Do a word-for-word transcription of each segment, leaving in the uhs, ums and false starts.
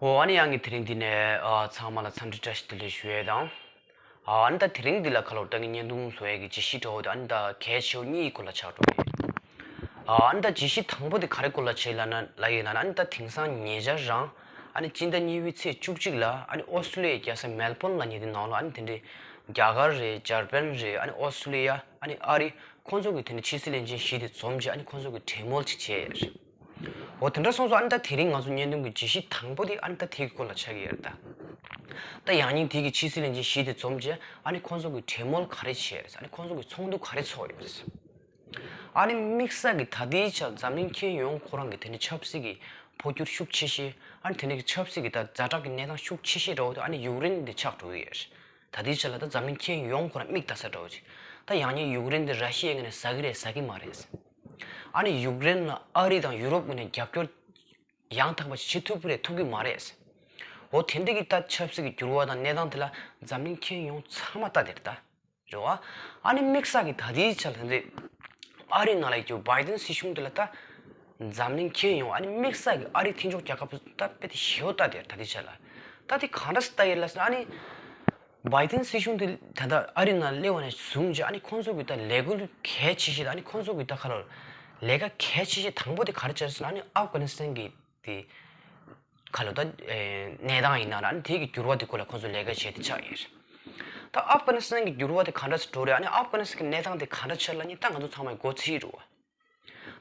ཨོ་ཨ་ནི་ཡང་གི་དེ་རིང་འདི་ནས་ཨ་ཚང་མ་ལ་འཚམས་འདྲི་བཀྲ་ཤིས་བདེ་ལེགས་ཞུ་ཡས་དང་། ཨ་ཨ་ནི་ད་དེ་རིང་འདི་ལ་ཁ་ལོར་ད་གི་བརྙན་ཐུང་བཟོ་ཡས་ཀྱི་བརྗོད་གཞི་འདྲ་བོ་དེ་ཨ་ནི་ད་གལ་ཆེ་བོ་གཉིས་སྐོར་ལ་ཆགས་འགྲོ་གི་ཡོད། ཨ་ཨ་ནི་ད་བརྗོད་གཞི་དང་པོ་དེ་ག་རེ་སྐོར་ལ་བྱས་ལབ་ན་ལབ་ཡོད་ན་ཨ་ནི་ད་དེང་སང་ཉེ་ཆར་རང་ཨ་ནི་སྤྱི་ཟླ་གཉིས་པའི་ཚེས་བཅུ་གཅིག་ལ་ཨ་ནི་ཨོ་སི་ཀྲོ་ལི་ཡའི་རྒྱལ་ས་མེལ་བོན་ལབ་མཁན་དེ་ནང་ལ་ཨ་ནི་དེ་འདྲའི་རྒྱ་གར་རེད། འཇར་པན་རེད། ཨ་ནི་ཨོ་སི་ཀྲོ་ལི་ཡ། ཨ་ནི་ཨ་རི། ཁོང་ཚོ་གི་དེ་འདྲའི་ཕྱི་སྲིད་བློན་ཆེན་བཞི་དེ་འཛོམས་བྱས་ཨ་ནི་ཁོང་ཚོ་གི་གྲོས་མོལ་ཅིག་བྱས་ཡོད་རེད། འོ་དེ་འདྲ་སོང་ཙང་ཨ་ནི་ད་དེ་རིང་ང་ཚོ་བརྙན་ཐུང་གི་བརྗོད་གཞི་དང་པོ་དེ་ཨ་ནི་ད་དེ་གི་སྐོར་ལ་ཆགས་ཀྱི་ཡོད་རེད་ད། ད་ཡང་སྙིང་དེ་གི་ཕྱི་སྲིད་བློན་ཆེན་བཞི་དེ་འཛོམས་བྱས་ཨ་ནི་ཁོང་ཚོ་གི་གྲོས་མོལ་ག་རེ་བྱས་རེད། ཨ་ནི་ཁོང་ཚོ་གི་ཚོགས་འདུ་ག་རེ་ཚོགས་ཡོད་རེད། ཨ་ནི་དམིགས་བསལ་གྱི་ད་ལྟའི་ཆར་འཛམ་གླིང་ཁྱོན་ཡོངས་ཁོ་རང་གི་དེ་འདྲའི་ཆབ་སྲིད་ཀྱི་འཕོ་འགྱུར་ཤུགས་ཆེ་ཤོས། ཨ་ནི་དེ་འདྲའི་གི་ཆབ་སྲིད་ཀྱི་ད་ཛ་དྲག་གི་གནས་སྟངས་ཤུགས་ཆེ་ཤོས་འདྲ་བོ་དེ་ཨ་ནི་ཡུཀ་རེན་དེ་ཆགས་འགྲོ་གི་ཡོད་རེད། ད་ལྟའི་ཆར་ལ་ད་འཛམ་གླིང་ཁྱོན་ཡོངས་ཁོ་རང་མིག་ལྟ་ས་འདྲ་བོ་ཅིག་ད་ཡང་སྙིང་ཡུཀ་རེན་དེ་ར་ཤི་ཡའི་ངོས་ནས་ཟ་གི་རེད་ཟ་གི་མ་རེད། ཨ་ནི་ཡུཀ་རེན་ལ་ཨ་རི་དང་ཡུ་རོབ་ངོས་ནས་རྒྱབ་སྐྱོར་ཡང་དག་པ་ཞིག་བྱེད་ཐུབ་ཀྱི་རེད་ཐུབ་ཀྱི་མ་རེད། འོ་དེ་འདྲ་གི་ད་ཆབ་སྲིད་ཀྱི་འགྱུར་བ་དང་གནས་སྟངས་དེ་ལ་འཛམ་གླིང་ཁྱོན་ཡོངས་ཚང་མ་ལྟ་དེ་རེད་ད། རེད་བ། ཨ་ནི་དམིགས་བསལ་གྱི་ད་ལྟའི་ཆར་ལ་དེ་འདྲའི་ཨ་རི་ནང་ལ་ཡོད་རྒྱུ་བའི་ཏིན་སྲིད་གཞུང་དེ་ལ་ད་འཛམ་གླིང་ཁྱོན་ཡོངས་ཨ་ནི་དམིགས་བསལ་གྱི་ཨ་རིའི་མཐུན་ཕྱོགས་རྒྱལ་ཁབ་ད་དཔེ་དེ་ཞེ་པོ་ལྟ་དེ་རེད་ད་ལྟའི་ཆར་ལ། ད་དེ་གང་འདྲ་སེ་ལྟ་ཡོད་ལབ་ཟེར་ན་ཨ་ནི། བའི་ཏིན་སྲིད་གཞུང་དེ་ད་ལྟ་ཨ་རི་ནང་སླེབས་པ་ནས་བཟུང་བྱས་ཨ་ནི་ཁོང་ཚོ་གི་ད་ལས་འགུལ་གལ་ཆེ་ཤོས་ད་ཨ་ནི་ཁོང་ཚོ་གི་ད་ག་ལོར་ལས་ཀ་གལ་ཆེ་ཤོས་དང་པོ་དེ་ག་རེ་བྱས་ཟེར་ན་ཨ་ནི་ཨབ་གྷ་ནི་སི་ཐན་གི་དེ་ག་ལོར་ད་གནས་སྟངས་ཡིན་ན་ར་ཨ་ནི་དེ་གི་འགྱུར་བ་དེ་སྐོར་ལ་ཁོང་ཚོ་ལས་ཀ་བྱས་ཏེ་ཆགས་ཡོད་རེད། ད་ཨབ་གྷ་ནི་སི་ཐན་གི་འགྱུར་བ་དེ་ག་འདྲ་སེ་འགྲོ་རེད། ཨ་ནི་ཨབ་གྷ་ནི་སི་ཐན་གི་གནས་སྟངས་དེ་ག་འདྲ་ཆགས་ལབ་ན་ད་ང་ཚོ་ཚང་མས་མགོ་ཚོད་ཀྱི་རེད་བ།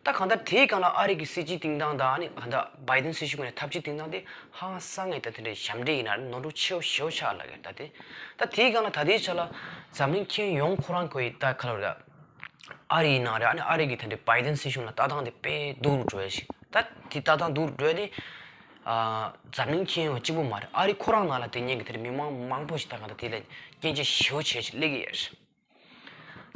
ད་གང་ལྟར་དེའི་སྒང་ལ་ཨ་རི་གི་སྲིད་ཇུས་བཏིང་སྟངས་དང་ཨ་ནི་གང་ལྟར་བའི་ཏིན་སྲིད་གཞུང་གི་ཐབས་ཇུས་བཏིང་སྟངས་དེ་ཧང་སང་ངེས་ད་དེ་འདྲའི་ཞབས་འདྲེན་ཡིན་ན་ནོར་འཁྲུལ་ཆེ་བོ་ཞེ་པོ་ཆགས་ལབ་ཀྱི་ད་དེ། ད་དེའི་སྒང་ལ་ད་ལྟའི་ཆ་ལ་འཛམ་གླིང་ཁྱོན་ཡོངས་ཁོ་རང་ཁོའི་ད་ག་ལ་རེད། ཨ་རི་ཡིན་ན་རེད། ཨ་ནི་ཨ་རི་གི་དེ་འདྲའི་བའི་ཏིན་སྲིད་གཞུང་ལ་ལྟ་སྟངས་དེ་དཔེ་སྡུག་རུ་འགྲོ་ཡ་ཞིག་ད་དེ་ལྟ་སྟངས་སྡུག་རུ་འགྲོ་ཡ་དེ། ཨ་འཛམ་གླིང་ཁྱོན་ཡོངས་གཅིག་པུ་མ་རེད། ཨ་རི་ཁོ་རང་ནང་ལ་དེ་ཉིད་ཀྱི་དེ་འདྲའི་མི་མང་མང་པོ་ཞིག་ད་གང་ལྟར་དེ་ལ་སྐྱོན་བརྗོད་ཞེ་པོ་བྱས་ཞིག་སླེབས་ཀྱི་ཡོད་རེད།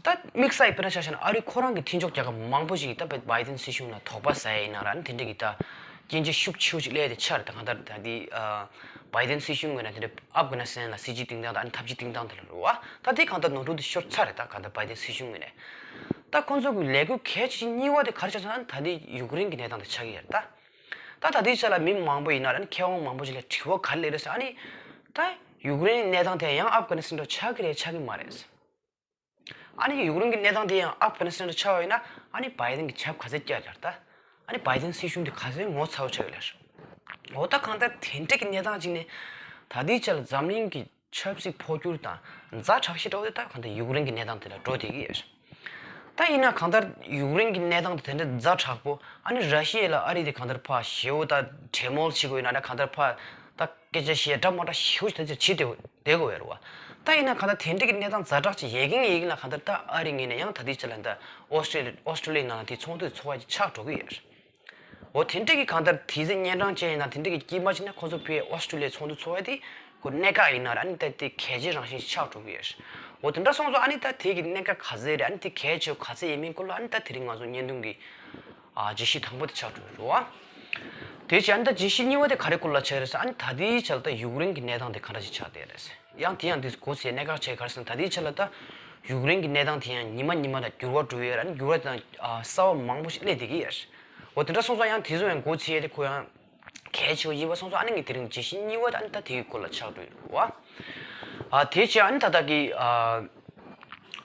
ད་དམིགས་བསལ་དཔེར་ན་ཆ་བཞག་ན་ཨ་རིའི་ཁོ་རང་གི་མཐུན་ཕྱོགས་རྒྱལ་ཁབ་མང་པོ་ཞིག་གིས་ད་བའི་ཏིན་སྲིད་གཞུང་ལ་དོགས་པ་ཟ་ཡ་ཡིན་ན་ར་ཨ་ནི་དེ་འདྲ་གི་ད་སྐྱོན་བརྗོད་ཤུགས་ཆེ་བོ་ཞིག་སླེབས་ཏེ་ཆགས་རེད། ད་གང་ལྟར་ད་འདི་ཨ་བའི་ཏིན་སྲིད་གཞུང་ངོས་ནས་དེ་འདྲ་ཨབ་གྷ་ནི་སི་ཐན་ལ་སྲིད་ཇུས་བཏིང་སྟངས་དང་ཨ་ནི་ཐབས་ཇུས་བཏིང་སྟངས་དེ་ལ་རེད་བ། ད་དེ་གང་ལྟར་ནོར་འཁྲུལ་དེ་ཤོར་ཚར་རེད། ད་གང་ལྟར་བའི་ཏིན་སྲིད་གཞུང་ངོས་ནས་ད་ཁོང་ཚོ་གི་ལས་འགུལ་གལ་ཆེ་ཤོས་གཉིས་པ་དེ་ག་རེ་ཆགས་ཆགས་ན་ད་འདི་ཡུཀ་རེན་གི་གནས་སྟངས་དེ་ཆགས་ཀྱི་ཡོད་རེད་ད། ད་ད་ལྟའི་ཆ་ལ་མི་མང་པོ་ཡིན་ན་ར་ཨ་ནི་མཁས་དབང་མང་པོ་ཞིག་ལ་དྲི་བ་ག་རེ་སླེབས་རེད་ཟེར་ཨ་ནི། ད་ཡུཀ་རེན་གནས་སྟངས་དེ་ཡང་ཨབ་གྷ་ནི་སི་ཐན་འདྲ་ཆགས་ཀྱི་རེད་ཆགས་ཀྱི་མ་རེད། ཨ་ནི་ཡུཀ་རེན་གྱི་གནས་སྟངས་དེ་ཡང་ཨབ་གྷ་ནི་སི་ཐན་དུ་ཆགས་པ་ཡིན་ན་ཨ་ནི་བའི་ཏིན་གྱིས་བྱབས་ག་ཚད་བཀྱག་ཡོད་རེད་ད། ཨ་ནི་བའི་ཏིན་སྲིད་གཞུང་དེ་ག་ཚད་ངོ་ཚ་བོ་ཆགས་ཡོད་རེད། འོ་ད་གང་ལྟར་དེ་འདྲ་གི་གནས་སྟངས་ཅིག་ནས་ད་ལྟའི་ཆར་འཛམ་གླིང་གི་ཆབ་སྲིད་འཕོ་འགྱུར་དང་ཛ་དྲག་ཤོས་འདྲ་བོ་དེ་ད་གང་ལྟར་ཡུཀ་རེན་གྱི་གནས་སྟངས་དེ་ལ་འགྲོ་བསྡད་ཀྱི་ཡོད་རེད། ད་ཡིན་ན་གང་ལྟར་ཡུཀ་རེན་གྱི་གནས་སྟངས་དེ་དེ་འདྲ་ཛ་དྲག་པོ་ཨ་ནི་ར་ཤི་ཡ་ལ་ཨ་རི་དེ་གང་ལྟར་ཕར་ཞེ་པོ་ད་གྲོས་མོལ་བྱེད་དགོས་ཡོད་ན་ད་གང་ལྟར་ཕར་ད་སྐད་ཆ་བཤད་འདྲ་མ་འདྲ་ཞེ་པོ་ཞིག་ད་ཅིག་བྱེད་བསྡད་དགོས་ཡོད་རེད་བ། ད་ཡིན་ན་གང་ལྟར་དེ་འདྲ་གི་གནས་སྟངས་ཛ་དྲག་ཅིག་ཡོད་ཀྱིན་ཡོད་ཀྱིན་ལ་གང་ལྟར་ད་ཨ་རི་ངོས་ནས་ཡང་ད་ལྟའི་ཆ་ལ་ད་ཨོ་སི་ཀྲོ་ལི་ཨོ་སི་ཀྲོ་ལི་ཡའི་ནང་ལ་དེ་ཚོགས་འདུ་ཚོགས་ཡ་ཅིག་ཆགས་འགྲོ་གི་ཡོད་རེད། འོ་དེ་འདྲ་གི་གང་ལྟར་དེ་ཚེ་གཉན་འཕྲང་ཅན་ཡིན་ན་དེ་འདྲ་གི་དཀྱིལ་མ་ཅིག་ན་ཁོ་ཚོ་ཕའི་ཨོ་སི་ཀྲོ་ལི་ཡའི་ཚོགས་འདུ་ཚོགས་ཡ་དེ་ཁོ་གནད་འགག་ཡིན་ན་ར་ཨ་ནི་ད་དེ་གལ་ཆེའི་རང་བཞིན་ཅིག་ཆགས་འགྲོ་གི་ཡོད་རེད། འོ་དེ་འདྲ་སོང་ཙང་ཨ་ནི་ད་དེ་གི་གནད་འགག་ག་ཚད་རེད། ཨ་ནི་དེ་གལ་ཆེ་བ་ག་ཚད་ཡིན་མིན་སྐོར་ལ་ཨ་ནི་ད་དེ་རིང་ང་ཚོ་བརྙན་ཐུང་གི་ཨ་བརྗོད་གཞི་དང་པོ་དེ་ཆགས་འགྲོ་གི་རེད་བ། དེ་བྱས་ཨ་ནི་ད་བརྗོད་གཞི་གཉིས་པ་དེ་ག་རེ་སྐོར་ལ་ཆགས་རེད་ཟེར་ཨ་ནི་ད་ལྟའི་ཆར་ད་ཡུཀ་རེན་གྱི་གནས་སྟངས་དེ་ག་འདྲ་ཞིག་ཆགས་བསྡད་རེད་ཟེར། ཡང་དེ་ཡང་དེ་གོ་ཚེ་གནད་འགག་ཆེ་ག་རེ་ཟེར་ན་ད་ལྟའི་ཆར་ལ་ད་ཡུཀ་རེན་གྱི་གནས་སྟངས་དེ་ཡང་ཉི་མ་ཉི་མ་ལ་འགྱུར་བ་འགྲོ་ཡོད་རེད། ཨ་ནི་འགྱུར་བ་དང་ཨ་གསར་པ་མང་པོ་ཞིག་སླེབས་བསྡད་ཀྱི་ཡོད་རེད། འོ་དེ་འདྲ་སོང་ཙང་ཡང་དེ་ཚོ་ཡང་གོ་ཚེ་དེ་ཁོ་ཡང་གལ་ཆེ་བོ་ཡིན་པ་སོང་ཙང་ཨ་ནི་ངས་དེ་རིང་བརྗོད་གཞི་གཉིས་པ་ད་ཨ་ནི་ད་དེ་གི་སྐོར་ལ་ཆགས་འགྲོ་ཡོད་རེད་བ། ཨ་དེ་བྱས་ཨ་ནི་ད་ལྟ་གི་ཨ་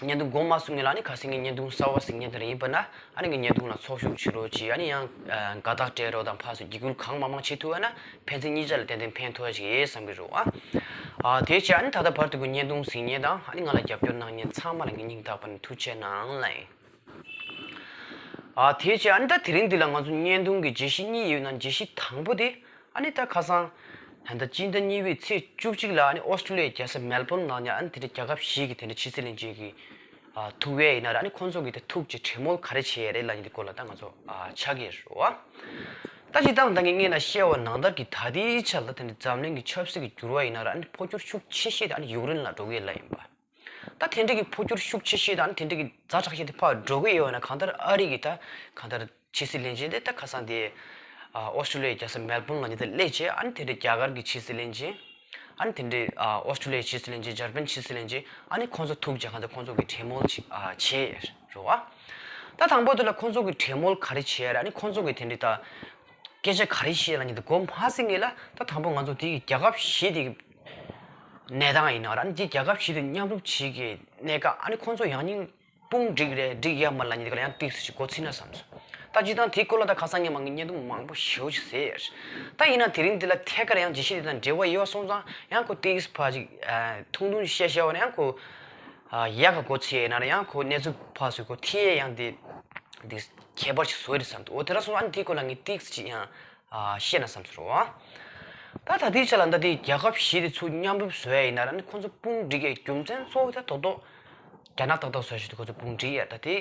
བརྙན་ཐུང་འགོ་མ་ཚུགས་སྔོན་ལ་ཨ་ནི་གལ་སྲིད་ངས་བརྙན་ཐུང་གསར་པ་ཞིག་བརྙན་ཐུང་རེ་ཡིན་པ་ན་ཨ་ནི་ངས་བརྙན་ཐུང་ལ་ཚོགས་ཞུགས་བྱེད་རོགས་གྱིས། ཨ་ནི་ཡང་ཨ་དགའ་རྟགས་སྤྲད་རོགས་དང་ཕར་ཚུར་འཇིགས་སྐུལ་གང་མང་མང་བྱེད་ཐུབ་ཡ་ན་ཕན་ཚུན་གཉིས་ཆ་ལ་ཏན་ཏན་ཕན་ཐོགས་ཡ་ཞིག་ཡོད་བསམ་གྱི་རེད་བ། ཨ་དེ་བྱས་ཨ་ནི་ད་ལྟ་བར་དུ་གི་བརྙན་ཐུང་གཟིགས་མཁན་དང་ཨ་ནི་ང་ལ་རྒྱབ་སྐྱོར་གནང་མཁན་ཚང་མ་ལ་ངས་སྙིང་ཐག་པ་ནས་ཐུགས་རྗེ་གནང་ལ་ཡིན། ཨ་དེ་བྱས་ཨ་ནི་ད་དེ་རིང་འདི་ལ་ང་ཚོ་བརྙན་ཐུང་གི་བརྗོད་གཞི་གཉིས་ཡོད་ན་བརྗོད་གཞི་དང་པོ་དེ་ཨ་ནི་ད་ཁ་སང་ད་ལྟ་སྤྱི་ཟླ་གཉིས་པའི་ཚེས་བཅུ་གཅིག་ལ་ཨ་ནི་ཨོ་སི་ཀྲོ་ལི་ཡའི་རྒྱལ་ས་མེལ་བོན་ནང་ནས་ཨ་ནི་དེ་འདྲ་རྒྱལ་ཁབ་བཞི་གི་དེ་འདྲ་ཕྱི་སྲིད་བློན་ཆེན་གྱི་ཨ་ཐུག་ཡས་ཡིན་ན་ར་ཨ་ནི་ཁོང་ཚོ་གི་དེ་ཐུག་ཅིག་གྲོས་མོལ་ག་རེ་བྱས་ཡས་རེད་ལབ་མཁན་དེ་སྐོར་ལ་ད་ང་ཚོ་ཨ་ཆ་གི་རེད་བ། ད་སྤྱིར་བཏང་ད་ངས་སྔོན་ལ་བཤད་པ་ནང་ལྟར་གྱི་ད་ལྟའི་ཆར་ལ་དེ་འདྲ་འཛམ་གླིང་གི་ཆབ་སྲིད་ཀྱི་འགྱུར་བ་ཡིན་ན་ར་ཨ་ནི་འཕོ་འགྱུར་ཤུགས་ཆེ་ཤོས་དེ་ཨ་ནི་ཡུཀ་རེན་ལ་འགྲོ་གི་ཡོད་ལབ་ཡིན་པ། ད་དེ་འདྲ་གི་འཕོ་འགྱུར་ཤུགས་ཆེ་ཤོས་དང་དེ་འདྲ་གི་ཛ་དྲག་ཤོས་དེ་ཕར་འགྲོ་གི་ཡོད་ན་གང་ལྟར་ཨ་རི་གི་ད་གང་ལྟར་ཕྱི་སྲིད་བློན་ཆེན་དེ་ད་ཁ་སང་དེ་ཨ་ཨོ་སི་ཀྲོ་ལི་ཡའི་རྒྱལ་ས་མེལ་བོན་ལ་ཉིད་དུ་སླེབས་བྱས་ཨ་ནི་དེ་འདྲའི་རྒྱ་གར་གི་ཕྱི་སྲིད་བློན་ཆེན་ཨ་ནི་དེ་འདྲའི་ཨ་ཨོ་སི་ཀྲོ་ལི་ཡའི་ཕྱི་སྲིད་བློན་ཆེན་འཇར་པན་ཕྱི་སྲིད་བློན་ཆེན་ཨ་ནི་ཁོང་ཚོ་ཐུག་བྱས་གང་ལྟར་ཁོང་ཚོ་གི་གྲོས་མོལ་ཅིག་ཨ་བྱས་རེད་བ། ད་དང་པོ་དེ་ལ་ཁོང་ཚོ་གི་གྲོས་མོལ་ག་རེ་བྱས་རེད། ཨ་ནི་ཁོང་ཚོ་གི་དེ་འདྲའི་ད། སྐད་ཆ་ག་རེ་བཤད་ལབ་མཁན་དེ་གོ་མ་ཟིན་གི་ལ། ད་དང་པོ་ང་ཚོ་དེ་གི་རྒྱལ་ཁབ་བཞི་དེ་གི་གནས་སྟངས་ཡིན་ན་ར། ཨ་ནི་དེ་རྒྱལ་ཁབ་བཞི་དེ་མཉམ་རུབ་བྱེད་ཀྱི་གནད་འགག་ཨ་ནི་ཁོང་ཚོ་ཡང་སྙིང་དཔུང་འགྲིག་རེད་འགྲིག་ཡ་མ་ལབ་མཁན་དེ་ག་ལ་ཡང་ཏིག་ཙམ་ཞིག་གོ་ཚིག་ན་བསམ་སོང་། ད་སྤྱིར་བཏང་དེའི་སྐོར་ལ་ད་ཁ་སང་ཉི་མ་ངས་བརྙན་ཐུང་མང་པོ་ཞེ་པོ་ཞིག་བཟོས་ཡོད། ད་ཡིན་ན་དེ་རིང་འདི་ལ་ཐད་ཀར་ཡང་རྒྱས་བཤད་དེ་དང་འབྲེལ་བ་ཡོད་སོང་ཙང་ཡང་ཁོ་ཏིག་ཙམ་ཕར་ཅིག་ཐུང་ཐུང་བཤད་བཤད་པ་ན་ཡང་ཁོ་ཡག་ག་གོ་ཚིག་ཡིན་ན་ཡང་ཁོ་གནས་ཚུལ་ཕར་ཚུར་ཁོ་ཐད་ཡང་དེ། འདི་ཁྱད་པར་ཞིག་བཟོས་རེད་བསམ་འདུག་འོ་དེ་འདྲ་སོང་ཨ་ནི་དེའི་སྐོར་ལ་ངས་ཏིག་ཙམ་ཅིག་ཡང་ཨ་བཤད་ན་བསམ་ཟེར་བ། ད་ད་ལྟའི་ཆ་ལ་ད་ལྟའི་རྒྱལ་ཁབ་བཞི་དེ་ཚུར་མཉམ་རུབ་བཟོ་ཡ་ཡིན་ན་ར་ནི་ཁོང་ཚོ་དཔུང་སྒྲིག་ཡའི་རྒྱུ་མཚན་གཙོ་བོ་དེ་ཏོག་ཏོག་རྒྱ་ནག་ཏག་ཏག་བཟོ་ཡ་ཞིག་ཏུ་ཁོ་ཚོ་དཔུང་སྒྲིག་ཡ་ད་དེ་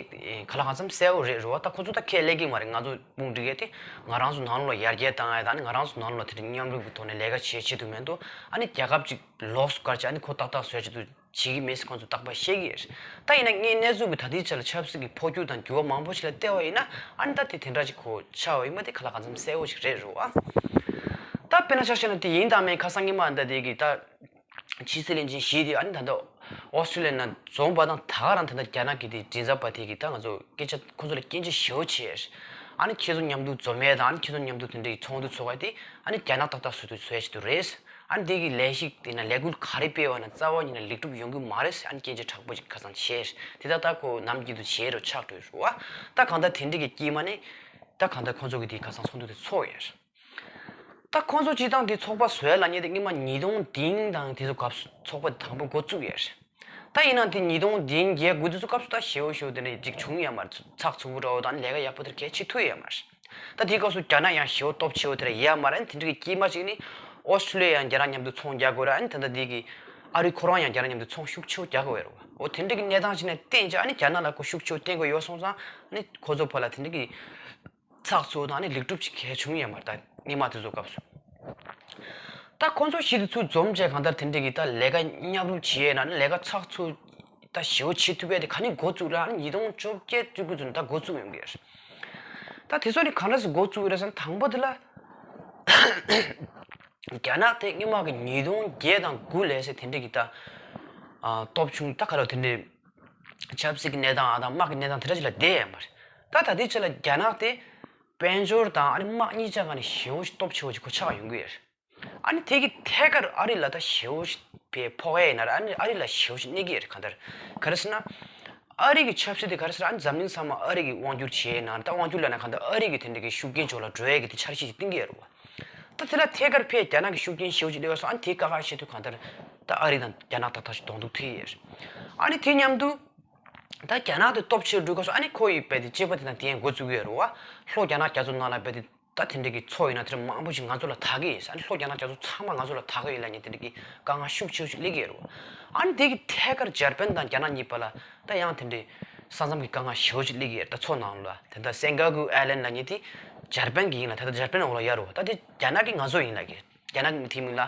ག་ལ་གང་འཚམ་གསལ་བོ་རེད་རེད་བ། ད་ཁོ་ཚོ་ད་ཁས་ལེན་གྱི་མ་རེད། ང་ཚོ་དཔུང་སྒྲིག་ཡ་དེ་ང་རང་ཚོ་ནང་ལོགས་ཡར་རྒྱས་བཏང་ཡ་ད་ནི་ང་རང་ཚོ་ནང་ལོགས་དེ་འདྲ་མཉམ་རུབ་ཀྱི་ཐོག་ནས་ལས་ཀ་བྱེད་ཆེད་དུ་མེད་དོ། ཨ་ནི་རྒྱལ་ཁབ་ཅིག་ལོགས་སུ་བཀར་བྱས་ཨ་ནི་ཁོ་ཏག་ཏག་བཟོ་ཡ་ཆེད་དུ། བྱེད་ཀྱི་མེད་ཟེར་ཁོང་ཚོ་རྟག་པར་བཤད་ཀྱི་ཡོད། ད་ཡིན་ན་ངས་གནས་ཚུལ་གྱི་ད་ལྟའི་ཆ་ལ་ཆབ་སྲིད་ཀྱི་འཕོ་འགྱུར་དང་འགྱུར་བ་མང་པོ་ཞིག་ལ་བལྟས་པ་ཡིན་ན་ཨ་ནི་ད་དེ་དེ་འདྲ་ཅིག་གོ་ཆགས་པ་ཡིན་པ་དེ་ག་ལ་གང་འཚམ་གསལ་བོ་ཞིག་རེད་རེད་བ། ད་དཔེར་ན་ཆ་བཞག་ན་དེ་ཡིན་དང་མིན་ཁ་སང་ཉི་མ་ད་དེ་གི་ད་ཕྱི་སྲིད་བློན་ཆེན་ཞིག་དེ་ཨ་ནི་ད་ལྟ་ཨོ་སི་ཀྲི་ལི་ཡ་ནང་འཛོམས་པ་དང་ད་ག་རང་ད་ལྟ་རྒྱ་ནག་གི་དེ་མགྲིན་ཚབ་པ་དེ་གི་ད་ང་ཚོ་སྐད་ཆ་ཁོང་ཚོ་ལ་སྐད་ཆ་ཞེ་པོ་བྱས། ཨ་ནི་ཁྱེད་ཚོ་མཉམ་དུ་འཛོམས་ཡས་དང་ཨ་ནི་ཁྱེད་ཚོ་མཉམ་དུ་དེ་འདྲའི་ཚོགས་འདུ་ཚོགས་ཡས་དེ་ཨ་ནི་རྒྱ་ནག་ཏག་ཏག་བཟོ་དུ་བཟོ་ཡས་ཞིག་ཏུ་རེད། ཨ་ནི་དེ་གི་ལས་ཞིག་དེ་ན་ལས་འགུལ་ག་རེ་སྤེལ་བ་ན་རྩ་བ་ཉིད་ནས་ལེགས་གྲུབ་ཡོང་གི་མ་རེད་ཟེར་ཨ་ནི་སྐད་ཆ་དྲག་པོ་ཅིག་ཁ་སང་བྱས། དེ་ད་ལྟ་ཁོ་ནམ་རྒྱུན་དུ་བྱས་རོ་ཆགས་འགྲོ་རུ་བ། ད་གང་ལྟར་དེ་འདྲ་གི་དཀྱིལ་མ་ནས་ད་གང་ལྟར་ཁོང་ཚོ་གི་དེ་ཁ་སང་ཚོགས་འདུ་དེ་ཚོགས་ཡོད། ད་ཁོང་ཚོ་སྤྱི་བཏང་དེ་ཚོགས་པ་བཟོ་ཡ་ལ་ཉེ་དེ་སྔོན་མ་ཉིས་སྟོང་བདུན་དང་དེ་ཚོ་སྐབས་སུ་ཚོགས་པ་དང་པོ་འགོ་བཙུགས་ཡོད། ད་ཡིན་ནའང་དེ་ཉིས་སྟོང་བདུན་བརྒྱད་དགུ་དེ་ཚོ་སྐབས་སུ་ད་ཞེ་པོ་ཞེ་པོ་དེ་འདྲ་ཅིག་བྱུང་ཡོད་མ་རེད། ཚགས་ཚུད་པོ་འདྲ་བོ་དང་ལས་ཀ་ཡག་པོ་དེ་འདྲ་གལ་ཆེ་ཐུབ་ཡོད་མ་རེད། ད་དེའི་སྐབས་སུ་རྒྱ་ནག་ཡང་ཞེ་པོ་སྟོབས་ཆེ་བོ་དེ་འདྲ་ཡོད་མ་རེད། དེ་འདྲ་གི་དཀྱིལ་མ་ཅིག་ནི་ཨོ་སི་ཀྲི་ལི་ཡ་ཡང་རྒྱ་ནག་མཉམ་དུ་ཚོང་རྒྱག་དགོས་རེད། ཨ་ནི་ད་ལྟ་དེ་གི་ཨ་རི་ཁོ་རང་ཡང་རྒྱ་ནག་མཉམ་དུ་ཚོང་ཤུགས་ཆེ་བོ་རྒྱག་དགོས་རེད་བ། འོ་དེ་འདྲ་གི་གནས་སྟངས་ཅིག་ནས་བརྟེན་ཅིག་ཨ་ནི་རྒྱ་ནག་ལ་ཁོ་ཤུགས་ཆེ་བོ་བརྟེན་དགོས་ཡོད་སོང་ཙང་ཨ་ནི་ཁོ་ཚོ་བར་ལ་དེ་འདྲ་གི་ཚགས་ཚུད་དང་ཨ་ནི་ལེགས་གྲུབ་ཅིག་གལ་བྱུང་ཡོད་མ་རེད། ད་སྔོན་མ་དེ་ཚོ་སྐབས་སུ། ད་ཁོང་ཚོ་བཞི་དེ་ཚུར་འཛོམས་བྱས་གང་ལྟར་དེ་འདྲ་གི་ད་ལས་ཀ་མཉམ་རུབ་བྱས་ན་ནི་ལས་ཀ་ཚགས་ཚུད་ད་ཞེ་པོ་བྱེད་ཐུབ་པའི་དེ་ག་ནས་འགོ་བཙུགས་ལ་ཨ་ནི་ཉིས་སྟོང་བཅོ་བརྒྱད་བཅུ་དགུ་ཚུན་ད་འགོ་བཙུགས་ཡོང་གི་ཡོད་རེད། ད་དེ་ཚོ་ནི་གང་འདྲ་སེ་འགོ་བཙུགས་ཡོད་རེད་ཟེར་ན་དང་པོ་དེ་ལ་རྒྱ་ནག་དེ་སྔོན་མ་གི་ཉིས་སྟོང་བརྒྱད་དང་དགུ་ལས་སེ་དེ་འདྲ་གི་ད་ཨ་སྟོབས་ཆུང་ད་ག་རེ་དེ་འདྲ་ཆབ་སྲིད་ཀྱི་གནས་སྟངས་ཨ་དང་དམག་གི་གནས་སྟངས་དེ་འདྲ་ཅིག་ལ་བསྡད་ཡོད་མ་རེད། ད་ད་ལྟའི་ཆ་ལ་རྒྱ་ནག་དེ་དཔལ་འབྱོར་དང་ཨ་ནི་དམག་གཉིས་ཆ་ག་ནས་ཞེ་པོ་ཞིག་སྟོབས་ཆེ་བོ་ཞིག་གོ་ཆགས་ཡོང་གི་ཡོད་རེད། ཨ་ནི་དེ་གི་ཐད་ཀར་ཨ་རི་ལ་ད་ཞེ་པོ་ཞིག་ཕོག་ཡ་ཡིན་ན་ར་ཨ་ནི་ཨ་རི་ལ་ཞེ་པོ་ཞིག་གནོད་ཀྱི་ཡོད་རེད། གང་ལྟར་ག་རེ་ཟེར་ན་ཨ་རི་གི་ཆབ་སྲིད་དེ་ག་རེ་ཟེར་ཨ་ནི་འཛམ་གླིང་ཚང་མ་ཨ་རི་གི་དབང་བསྒྱུར་བྱས་ན་ད་དབང་བསྒྱུར་ལབ་ན་གང་ལྟར་ཨ་རི་གི་དེ་འདྲ་གི་ཤུགས་རྐྱེན་ཕྱོགས་ལ་འགྲོ་ཡ་གི་དེ་འཆར་གཞི་ཞིག་བཏིང་གི་ཡོད་རེད་བ། ད་དེ་ལ་ཐད་ཀར་ཕར་རྒྱ་ནག་གི་ཤུགས་རྐྱེན་ཞེ་པོ་ཞིག་སླེབས་སོང་། ཨ་ནི་དེ་དཀའ་ཁག་ཆེ་དུས་གང་ལྟར་ད་ཨ་རི་དང་རྒྱ་ནག་ད་ཐག་ཞིག་གདོང་ཐུག་ཐུག་ཡོད་རེད། ཨ་ནི་དེ་མཉམ་དུ་ད་རྒྱ་ནག་དེ་སྟོབས་ཆེ་རུ་འགྲོ་སྐབས་སུ་ཨ་ནི་ཁོ་ཡི་རྦད་དེ་གཅིག་པ་དེ་དང་དེ་ཡང་འགོ་བཙུགས་ཡོད་རེད་བ། ལྷོ་རྒྱ་ནག་རྒྱ་མཚོ་ནང་ལ་རྦད་དེ་ད་དེ་འདྲ་གི་མཚོ་ཡིན་ན་དེ་འདྲ་མང་པོ་ཞིག་ང་ཚོ་ལ་དག་གི་ཡོད། ཨ་ནི་ལྷོ་རྒྱ་ནག་རྒྱ་མཚོ་ཚང་མ་ང་ཚོ་ལ་དག་གི་ཡོད་ལབ་མཁན་དེ་འདྲ་གི་དཀའ་ངལ་ཤུགས་ཆེ་ཤོས་ཤིག་སླེབས་ཀྱི་ཡོད་རེད་བ། ཨ་ནི་དེ་གི་ཐད་ཀར་འཇར་པན་དང་རྒྱ་ནག་གཉིས་བར་ལ་ད་ཡང་དེ་འདྲའི་ས་མཚམས་ཀྱི་དཀའ་ངལ་ཞེ་པོ་ཅིག་སླེབས་ཀྱི་ཡོད་རེད། ད་མཚོ་ནང་ལ་ད་ལྟ་སེང་ག་གུ་ཨའི་ལན་ཌི་ལབ་མཁན་དེ་འཇར་པན་གྱི་ཡིན་ལ་ད་ལྟ་འཇར་པན་འོག་ལ་ཡོད་རེད་བ། ད་དེ་རྒྱ་ནག་གི་ང་ཚོ་ཡིན་ལབ་ཀྱི་རྒྱ་ནག་གི་དེའི་མིང་ལ་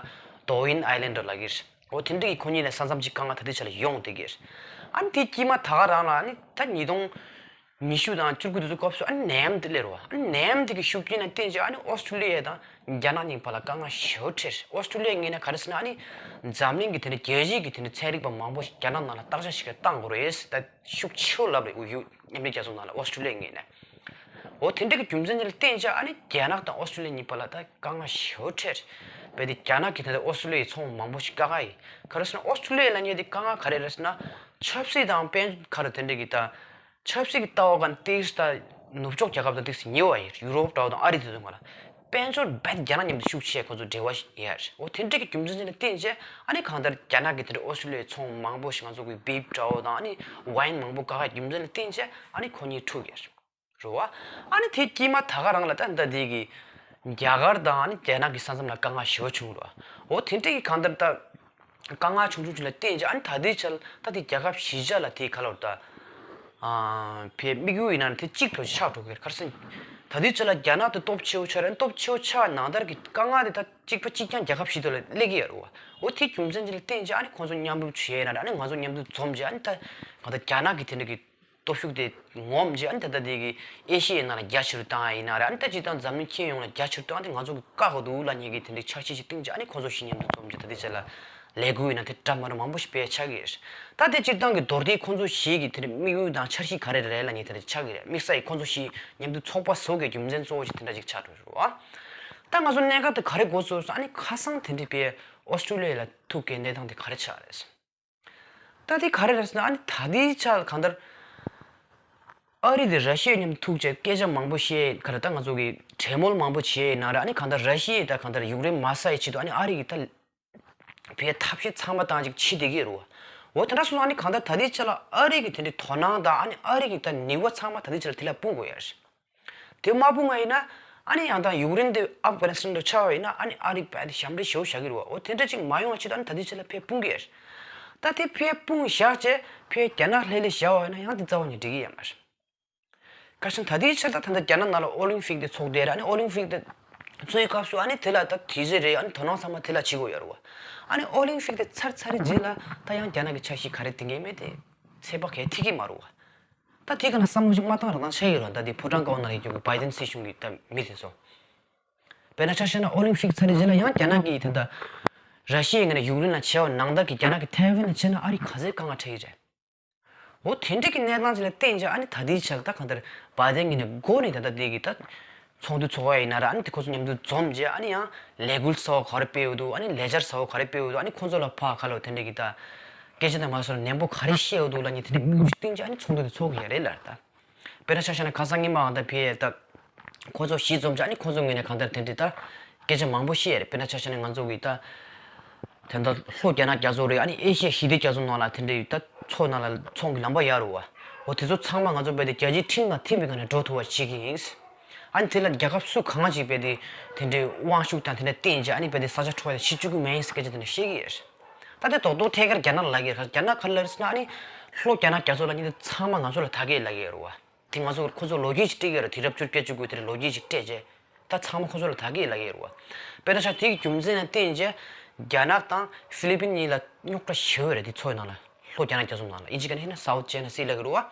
ཏོ་ཝིན་ཨའི་ལན་ཌི་ལབ་ཀྱི་རེད། འོ་དེ་འདྲ་གི་ཁོ་གཉིས་ལ་ས་མཚམས་ཀྱི་དཀའ་ངལ་ད་ལྟའི་ཆ་ལ་ཡོང་བསྡད་ཀྱི་རེད། ཨ་ནི་དེ་དཀྱིལ་མ་ད་ག་རང་ལ་ཨ་ནི་ད་ཉིས་སྟོང་ཉི་ཤུ་དང་བཅུ་དགུ་དེ་ཚོ་སྐབས་སུ་ཨ་ནི་ནེམ་དེ་སླེབས་རེད་བ། ཨ་ནི་ནེམ་དེ་གི་ཤུགས་རྐྱེན་ལ་བརྟེན་བྱས་ཨ་ནི་ཨོ་སི་ཀྲུ་ལི་ཡ་དང་རྒྱ་ནག་གཉིས་བར་ལ་དཀའ་ངལ་ཞེ་པོ་འཕྲད། ཨོ་སི་ཀྲུ་ལི་ཡ་ངོས་ནས་ག་རེ་ཟེར་ན་ཨ་ནི་འཛམ་གླིང་གི་དེ་འདྲ་རྒྱལ་སྤྱིའི་གི་དེ་འདྲ་ཚན་རིག་པ་མང་པོ་ཞིག་རྒྱ་ནག་ནང་ལ་བརྟག་དཔྱད་ཞིག་བཏང་དགོས་རེད། ད་ཤུགས་ཆེ་བོ་ལབ་རེད། ཨུ་ཡུ་མཉམ་འབྲེལ་རྒྱལ་ཚོགས་ནང་ལ་ཨོ་སི་ཀྲུ་ལི་ཡ་ངོས་ནས། འོ་དེ་འདྲ་གི་རྒྱུ་མཚན་དེ་ལ་བརྟེན་བྱས་ཨ་ནི་རྒྱ་ནག་དང་ཨོ་སི་ཀྲུ་ལི་ཡ་གཉིས་བར་ལ་ད་དཀའ་ངལ་ཞེ་པོ་འཕྲད། རྦད་དེ་རྒྱ་ནག་གི་དེ་འདྲ་ཨོ་སི་ཀྲུ་ལི་ཡའི་ཚོང་མང་པོ་ཞིག་བཀག་ག་ཡིན། ག་རེ་ཟེར་ན་ཨོ་སི་ཀྲུ་ལི་ཡ་ལབ་མཁན་དེ་དཀའ་ངལ་ག་རེ་རེད་ཟེར་ན་ཆབ་སྲིད་དང་དཔལ་འབྱོར་ག་རེ་དེ་འདྲ་གི་ད་ཆབ་སྲིད་ཀྱི་ལྟ་བ་གང་ཏིག་ཙམ་ད་ནུབ་ཕྱོགས་རྒྱལ་ཁབ་དང་ཏིག་ཙམ་ཉེ་བ་ཡིན། ཡུ་རོབ་འདྲ་བོ་དང་ཨ་རི་དེ་ཚོ་ང་ལ་དཔལ་འབྱོར་རྦད་རྒྱ་ནག་མཉམ་དུ་ཤུགས་ཆེ་ཁོ་ཚོ་འབྲེལ་བ་ཡོད་རེད། འོ་དེ་འདྲ་གི་རྒྱུ་མཚན་ཅིག་ལ་བརྟེན་བྱས་ཨ་ནི་གང་ལྟར་རྒྱ་ནག་གི་དེ་འདྲ་ཨོ་སི་ཀྲུ་ལི་ཡའི་ཚོང་མང་པོ་ཞིག་ང་ཚོ་གི་བིབ་འདྲ་བོ་དང་ཨ་ནི་ཝའིན་མང་པོ་བཀག་ག་རྒྱུ་མཚན་ལ་བརྟེན་བྱས་ཨ་ནི་ཁོ་གཉིས་འཁྲུག་ཡོད་རེད། རེད་བ། ཨ་ནི་དེ་དཀྱིལ་མ་ད་ག་རང་ལ་ད་ལྟ་དེ་གི་རྒྱ་གར་དང་ཨ་ནི་རྒྱ་ནག་གི་ས་མཚམས་ལ་དཀའ་ངལ་ཞེ་པོ་བྱུང་རེད་བ། འོ་དེ་འདྲ་གི་གང་ལྟར་ད་དཀའ་ངལ་ཆུང་ཆུང་ཅིག་ལ་བརྟེན་བྱས་ཨ་ནི་ད་ལྟའི་ཆར་ད་དེ་རྒྱལ་ཁབ་གཞིས་ཆགས་ལ་དེ་ག་ལོར་ད་ཨ་ཕའི་དམིགས་ཡུལ་ཡིན་ན་དེ་གཅིག་ལོ་ཆགས་འགྲོ་གི་རེད། ག་རེ་ཟེར་ན་ད་ལྟའི་ཆར་ལ་རྒྱ་ནག་དེ་སྟོབས་ཆེ་བོ་ཆགས་རེད། སྟོབས་ཆེ་བོ་ཆགས་ནང་ལྟར་གི་དཀའ་ངལ་དེ་ད་གཅིག་པ་གཅིག་རྐྱང་རྒྱལ་ཁབ་གཞན་དག་ལ་སླེབས་ཀྱི་ཡོད་རེད་བ། འོ་དེ་རྒྱུ་མཚན་ཅིག་ལ་བརྟེན་བྱས་ཨ་ནི་ཁོང་ཚོ་མཉམ་རུབ་བྱས་ན་ར་ཨ་ནི་ང་ཚོ་མཉམ་དུ་འཛོམས་བྱས་ཨ་ནི་ད་གང་ལྟར་རྒྱ་ནག་གི་དེ་འདྲ་གི་སྟོབས་ཤུགས་དེ་ངོམ་བྱས་ཨ་ནི་ད་ལྟ་དེ་གི་ཨེ་ཤི་ཡའི་ནང་ལ་རྒྱ་ཆེ་རུ་བཏང་ཡ་ཡིན་ན་རེད། ཨ་ནི་ད་སྤྱིར་བཏང་འཛམ་གླིང་ཁྱོན་ཡོངས་ལ་རྒྱ་ཆེ་རུ་བཏང་སྟེ་ང་ཚོ་གི་བཀག་དགོས་འདུག་ལབ་མཁན་གྱི་དེ་འདྲའི་འཆར་གཞི་ཞིག་བཏིང་བྱས་ཨ་ནི་ཁོང་ཚོ་བཞི་མཉམ་དུ་འཛོམས་བྱས་ད་ལྟའི་ཆ་ལ་ ལས་འགུལ་ཡིན་ན་དེ་འདྲ་མ་རེད། མང་པོ་ཞིག་དཔེ་ཆགས་ཀྱི་རེད། ད་དེ་སྤྱིར་བཏང་གི་མདོར་བསྡུས་ཁོང་ཚོ་བཞི་གི་དེ་རིང་དམིགས་ཡུལ་དང་འཆར་གཞི་ག་རེ་རེད་ལབ་ནས་དེ་འདྲ་ཆགས་ཀྱི་རེད། དམིགས་བསལ་གྱི་ཁོང་ཚོ་བཞི་མཉམ་དུ་ཚོགས་པ་བཟོ་དགོས་རྒྱུ་མཚན་གཙོ་བོ་ཞིག་དེ་འདྲ་ཞིག་ཆགས་འགྲོ་རེད་བ། ད་ང་ཚོ་གནད་འགག་དེ་ག་རེ་འགོ་ཚུགས་སོང་། ཨ་ནི་ཁ་སང་དེ་འདྲའི་དཔེ་ཨོ་སི་ཀྲུ་ལི་ཡ་ལ་ཐུག་གི་གནས་སྟངས་དེ་ག་རེ་ཆགས་རེད། ད་དེ་ག་རེ་རེད་ཟེར་ན། ཨ་ནི་ད་ལྟའི་ཆར་གང་ལྟར་ཨ་རི་དེ་ར་ཤི་ཡ་མཉམ་ཐུག་བྱས་སྐད་ཆ་མང་པོ་བཤད། ག་རེ་ད་ང་ཚོ་གི་གྲོས་མོལ་མང་པོ་བྱས་ཡིན་ན་ར། ཨ་ནི་གང་ལྟར་ར་ཤི་ཡས་ད་གང་ལྟར་ཡུཀ་རེན་མ་ས་ཡི་ཆེད་དུ་ཨ་ནི་ཨ་རི་གི་ད་བའི་ཐབས་ཤེས་ཚང་མ་བཏང་ཅིག་བྱེད་བསྡད་ཀྱི་རེད་བ། འོ་དེ་འདྲ་སོང་ཙང་ཨ་ནི་གང་ལྟར་ད་ལྟའི་ཆ་ལ་ཨ་རི་གི་དེ་འདྲའི་དོ་སྣང་དང་ཨ་ནི་ཨ་རི་གི་ད་ནུས་པ་ཚང་མ་ད་ལྟའི་ཆ་ལ་དེ་ལ་སྤུངས་དགོས་ཡ་རེད། དེ་མ་སྤུངས་པ་ཡིན་ན་ཨ་ནི་ཡང་ད་ཡུཀ་རེན་དེ་ཨབ་གྷ་ནི་སི་ཐན་དུ་ཆགས་པ་ཡིན་ན་ཨ་ནི་ཨ་རི་དཔེ་དེ་ཞབས་འདྲེན་ཞེ་པོ་བཞག་གི་རེད་བ། འོ་དེ་འདྲ་ཅིག་མ་ཡོང་བ་ཆེད་དུ་ཨ་ནི་ད་ལྟའི་ཆ་ལ་ཕར་སྤུངས་ཀྱི་ཡ་རེད། ད་དེ་ཕར་སྤུངས་བཞག་བྱས་ཕར་རྒྱ་ནག་ལྷོད་ལྷོད་བཞག་པ་ཡིན་ན་ཡང་དེ་རྩ་བ་ནས་འགྲིག་གི་ཡོད་མ་རེད། བཀའ་ཤག་ད་ལྟའི་ཆར་ད་ད་ལྟ་རྒྱ་ནག་ནང་ལ་ཨོ་ལིམ་ཕིག་དེ་ཚོགས་བསྡད་རེད། ཨ་ནི་ཨོ་ལིམ་ཕིག་དེ་ཚོགས་པའི་སྐབས་སུ་ཨ་ནི་དེ་ལ་ད་དུས་ཚོད་རེད། ཨ་ནི་དོ་སྣང་ཚང་མ་དེ་ལ་བྱེད་དགོས་ཡོད་རེད་བ། ཨ་ནི་ཨོ་ལིམ་ཕིག་དེ་ཚར་ཚར་རྗེས་ལ་ད་ཡང་རྒྱ་ནག་གི་འཆར་གཞི་ག་རེ་འདིང་གི་མེད་དེ་ཚོད་དཔག་གས་ཐིག་གི་མ་རེད་བ། ད་དེ་ག་ན་བསམ་བློ་ཞིག་མ་བཏང་རང་བཏང་ཆགས་ཡོད་རེད། ད་དེ་ཕོ་བྲང་ཀ་བ་ནང་ལ་ཡོད་རྒྱུ་གི་བའི་ཏན་སྲིད་གཞུང་གི་ད་མི་དེ་ཚོ། དཔེར་ན་ཆ་བཞག་ན་ཨོ་ལིམ་ཕིག་ཚར་རྗེས་ལ་ཡང་རྒྱ་ནག་གིས་ད་ད་ར་ཤི་ཡའི་ངོས་ནས་ཡུཀ་རེན་ལ་བྱས་པ་ནང་ལྟར་གྱི་རྒྱ་ནག་གིས་ཐའེ་ཝན་ལ་བྱས་ན་ཨ་རི་ག་ཚོད་དཀའ་ངལ་འཕྲད་ཀྱི་རེད། འོ་དེ་འདྲ་གི་གནས་སྟངས་ཅིག་ལ་བརྟེན་བྱས་ཨ་ནི་ད་ལྟའི་ཆར་ད་གང་ལྟར་བའི་ཏན་གྱི་ནས་འགོ་ནས་ད་ལྟ་དེ་གི་ད་ཚོགས་འདུ་ཚོགས་པ་ཡིན་ན་ར། ཨ་ནི་དེ་ཁོ་ཚོ་མཉམ་དུ་འཛོམས་བྱས་ཨ་ནི་ཡང་ལས་འགུལ་གསར་པ་ག་རེ་སྤེལ་ཡོད་འདུག་ཨ་ནི་ལས་འཆར་གསར་པ་ག་རེ་སྤེལ་ཡོད་འདུག་ཨ་ནི་ཁོ་ཚོ་ལ་ཕར་ཁ་ལོ་དེ་འདྲ་གི་ད་སྐད་ཆ་དང་མ་སོར་ནན་པོ་ག་རེ་བཤད་ཡོད་འདུག་ལབ་ནས་དེ་འདྲ་དམིགས་ཡུལ་བཏིང་བྱས་ཨ་ནི་ཚོགས་འདུ་དེ་ཚོགས་གི་ཡ་རེད་ལ་ད། དཔེར་ན་ཆ་བཞག་ན་ཁ་སང་ཉི་མ་ཨང་ད་ཕེ་ད་ཁོ་ཚོ་གཞི་འཛོམས་བྱས་ཨ་ནི་ཁོ་ཚོ་ངོས་ནས་གང་ལྟར་དེ་འདྲའི་ད་སྐད་ཆ་མང་པོ་བཤད་ཡ་རེད། དཔེར་ན་ཆ་བཞག་ན་ང་ཚོ་གི་ད་དེ་འདྲ་ལྷོ་རྒྱ་ནག་རྒྱ་མཚོ་རེད། ཨ་ནི་ཨེ་ཤི་ཡ་ཞི་བདེ་རྒྱ་མཚོ་ནང་ལ་དེ་འདྲའི་ད་མཚོ་ནང་ལ་མཚོ་གི་ལམ་པ་ཡོད་རེད་བ། འོ་དེ་ཚོ་ཚང་མ་ང་ཚོ་རྦད་དེ་རྒྱལ་སྤྱིའི་ཁྲིམས་དང་མཐུན་པའི་སྒང་ནས་འགྲོ་ཐུབ་པ་བྱེད་ཀྱི་ཡིན། ཨ་ནི་དེ་ལ་རྒྱལ་ཁབ་སུ་གང་ཅིག་རྦད་དེ་དེ་འདྲའི་དབང་ཤུགས་དང་དེ་འདྲ་བསྟན་བྱས་ཨ་ནི་རྦད་དེ་ས་ཆ་འཕྲོག་ཡ་བྱེད་བཅུག་གི་མེད་ཡིན་ཟེར་སྐད་ཆ་དེ་འདྲ་བཤད་ཀྱི་ཡོད་རེད། ད་དེ་རྡོག་རྡོག་ཐད་ཀར་རྒྱ་ནག་ལ་ལབ་ཀྱི་ཡོད་རེད། རྒྱ་ནག་ག་རེ་ལབ་རེད་ཟེར་ན་ཨ་ནི་ལྷོ་རྒྱ་ནག་རྒྱ་མཚོ་ལབ་མཁན་དེ་ཚང་མ་ང་ཚོ་ལ་ད་གས་ལབ་ཀྱི་ཡོད་རེད་བ། དེ་ང་ཚོ་ཁོ་ཚོ་ལོ་རྒྱུས་ཅིག་སྤྲད་ཀྱི་ཡོད་རེད། དུས་རབས་བཅུ་བརྒྱད་བཅུ་དགུ་དེར་ལོ་རྒྱུས་ཅིག་སྤྲད་རྗེས་ད་ཚང་མ་ཁོ་ཚོ་ལ་ད་གས་ལབ་ཀྱི་ཡོད་རེད་བ། དཔེར་ན་ཆ་དེ་གི་རྒྱུ་མཚན་ལ་བརྟེན་བྱས་རྒྱ་ནག་དང་ཧྥི་ལི་པིན་གཉིས་ལ་རྙོག་དྲ་ཞེ་པོ་ཡོད་རེད། དེ་མཚོའི་ནང་ལ་ལྷོ་རྒྱ་ནག་རྒྱ་མཚོ་ནང་ལ་ཨིན་ཇི་སྐད་ནས་ཧི་ན་སའུ་ཐ་ཅའི་ན་སི་ལབ་ཀྱི་རེད་བ།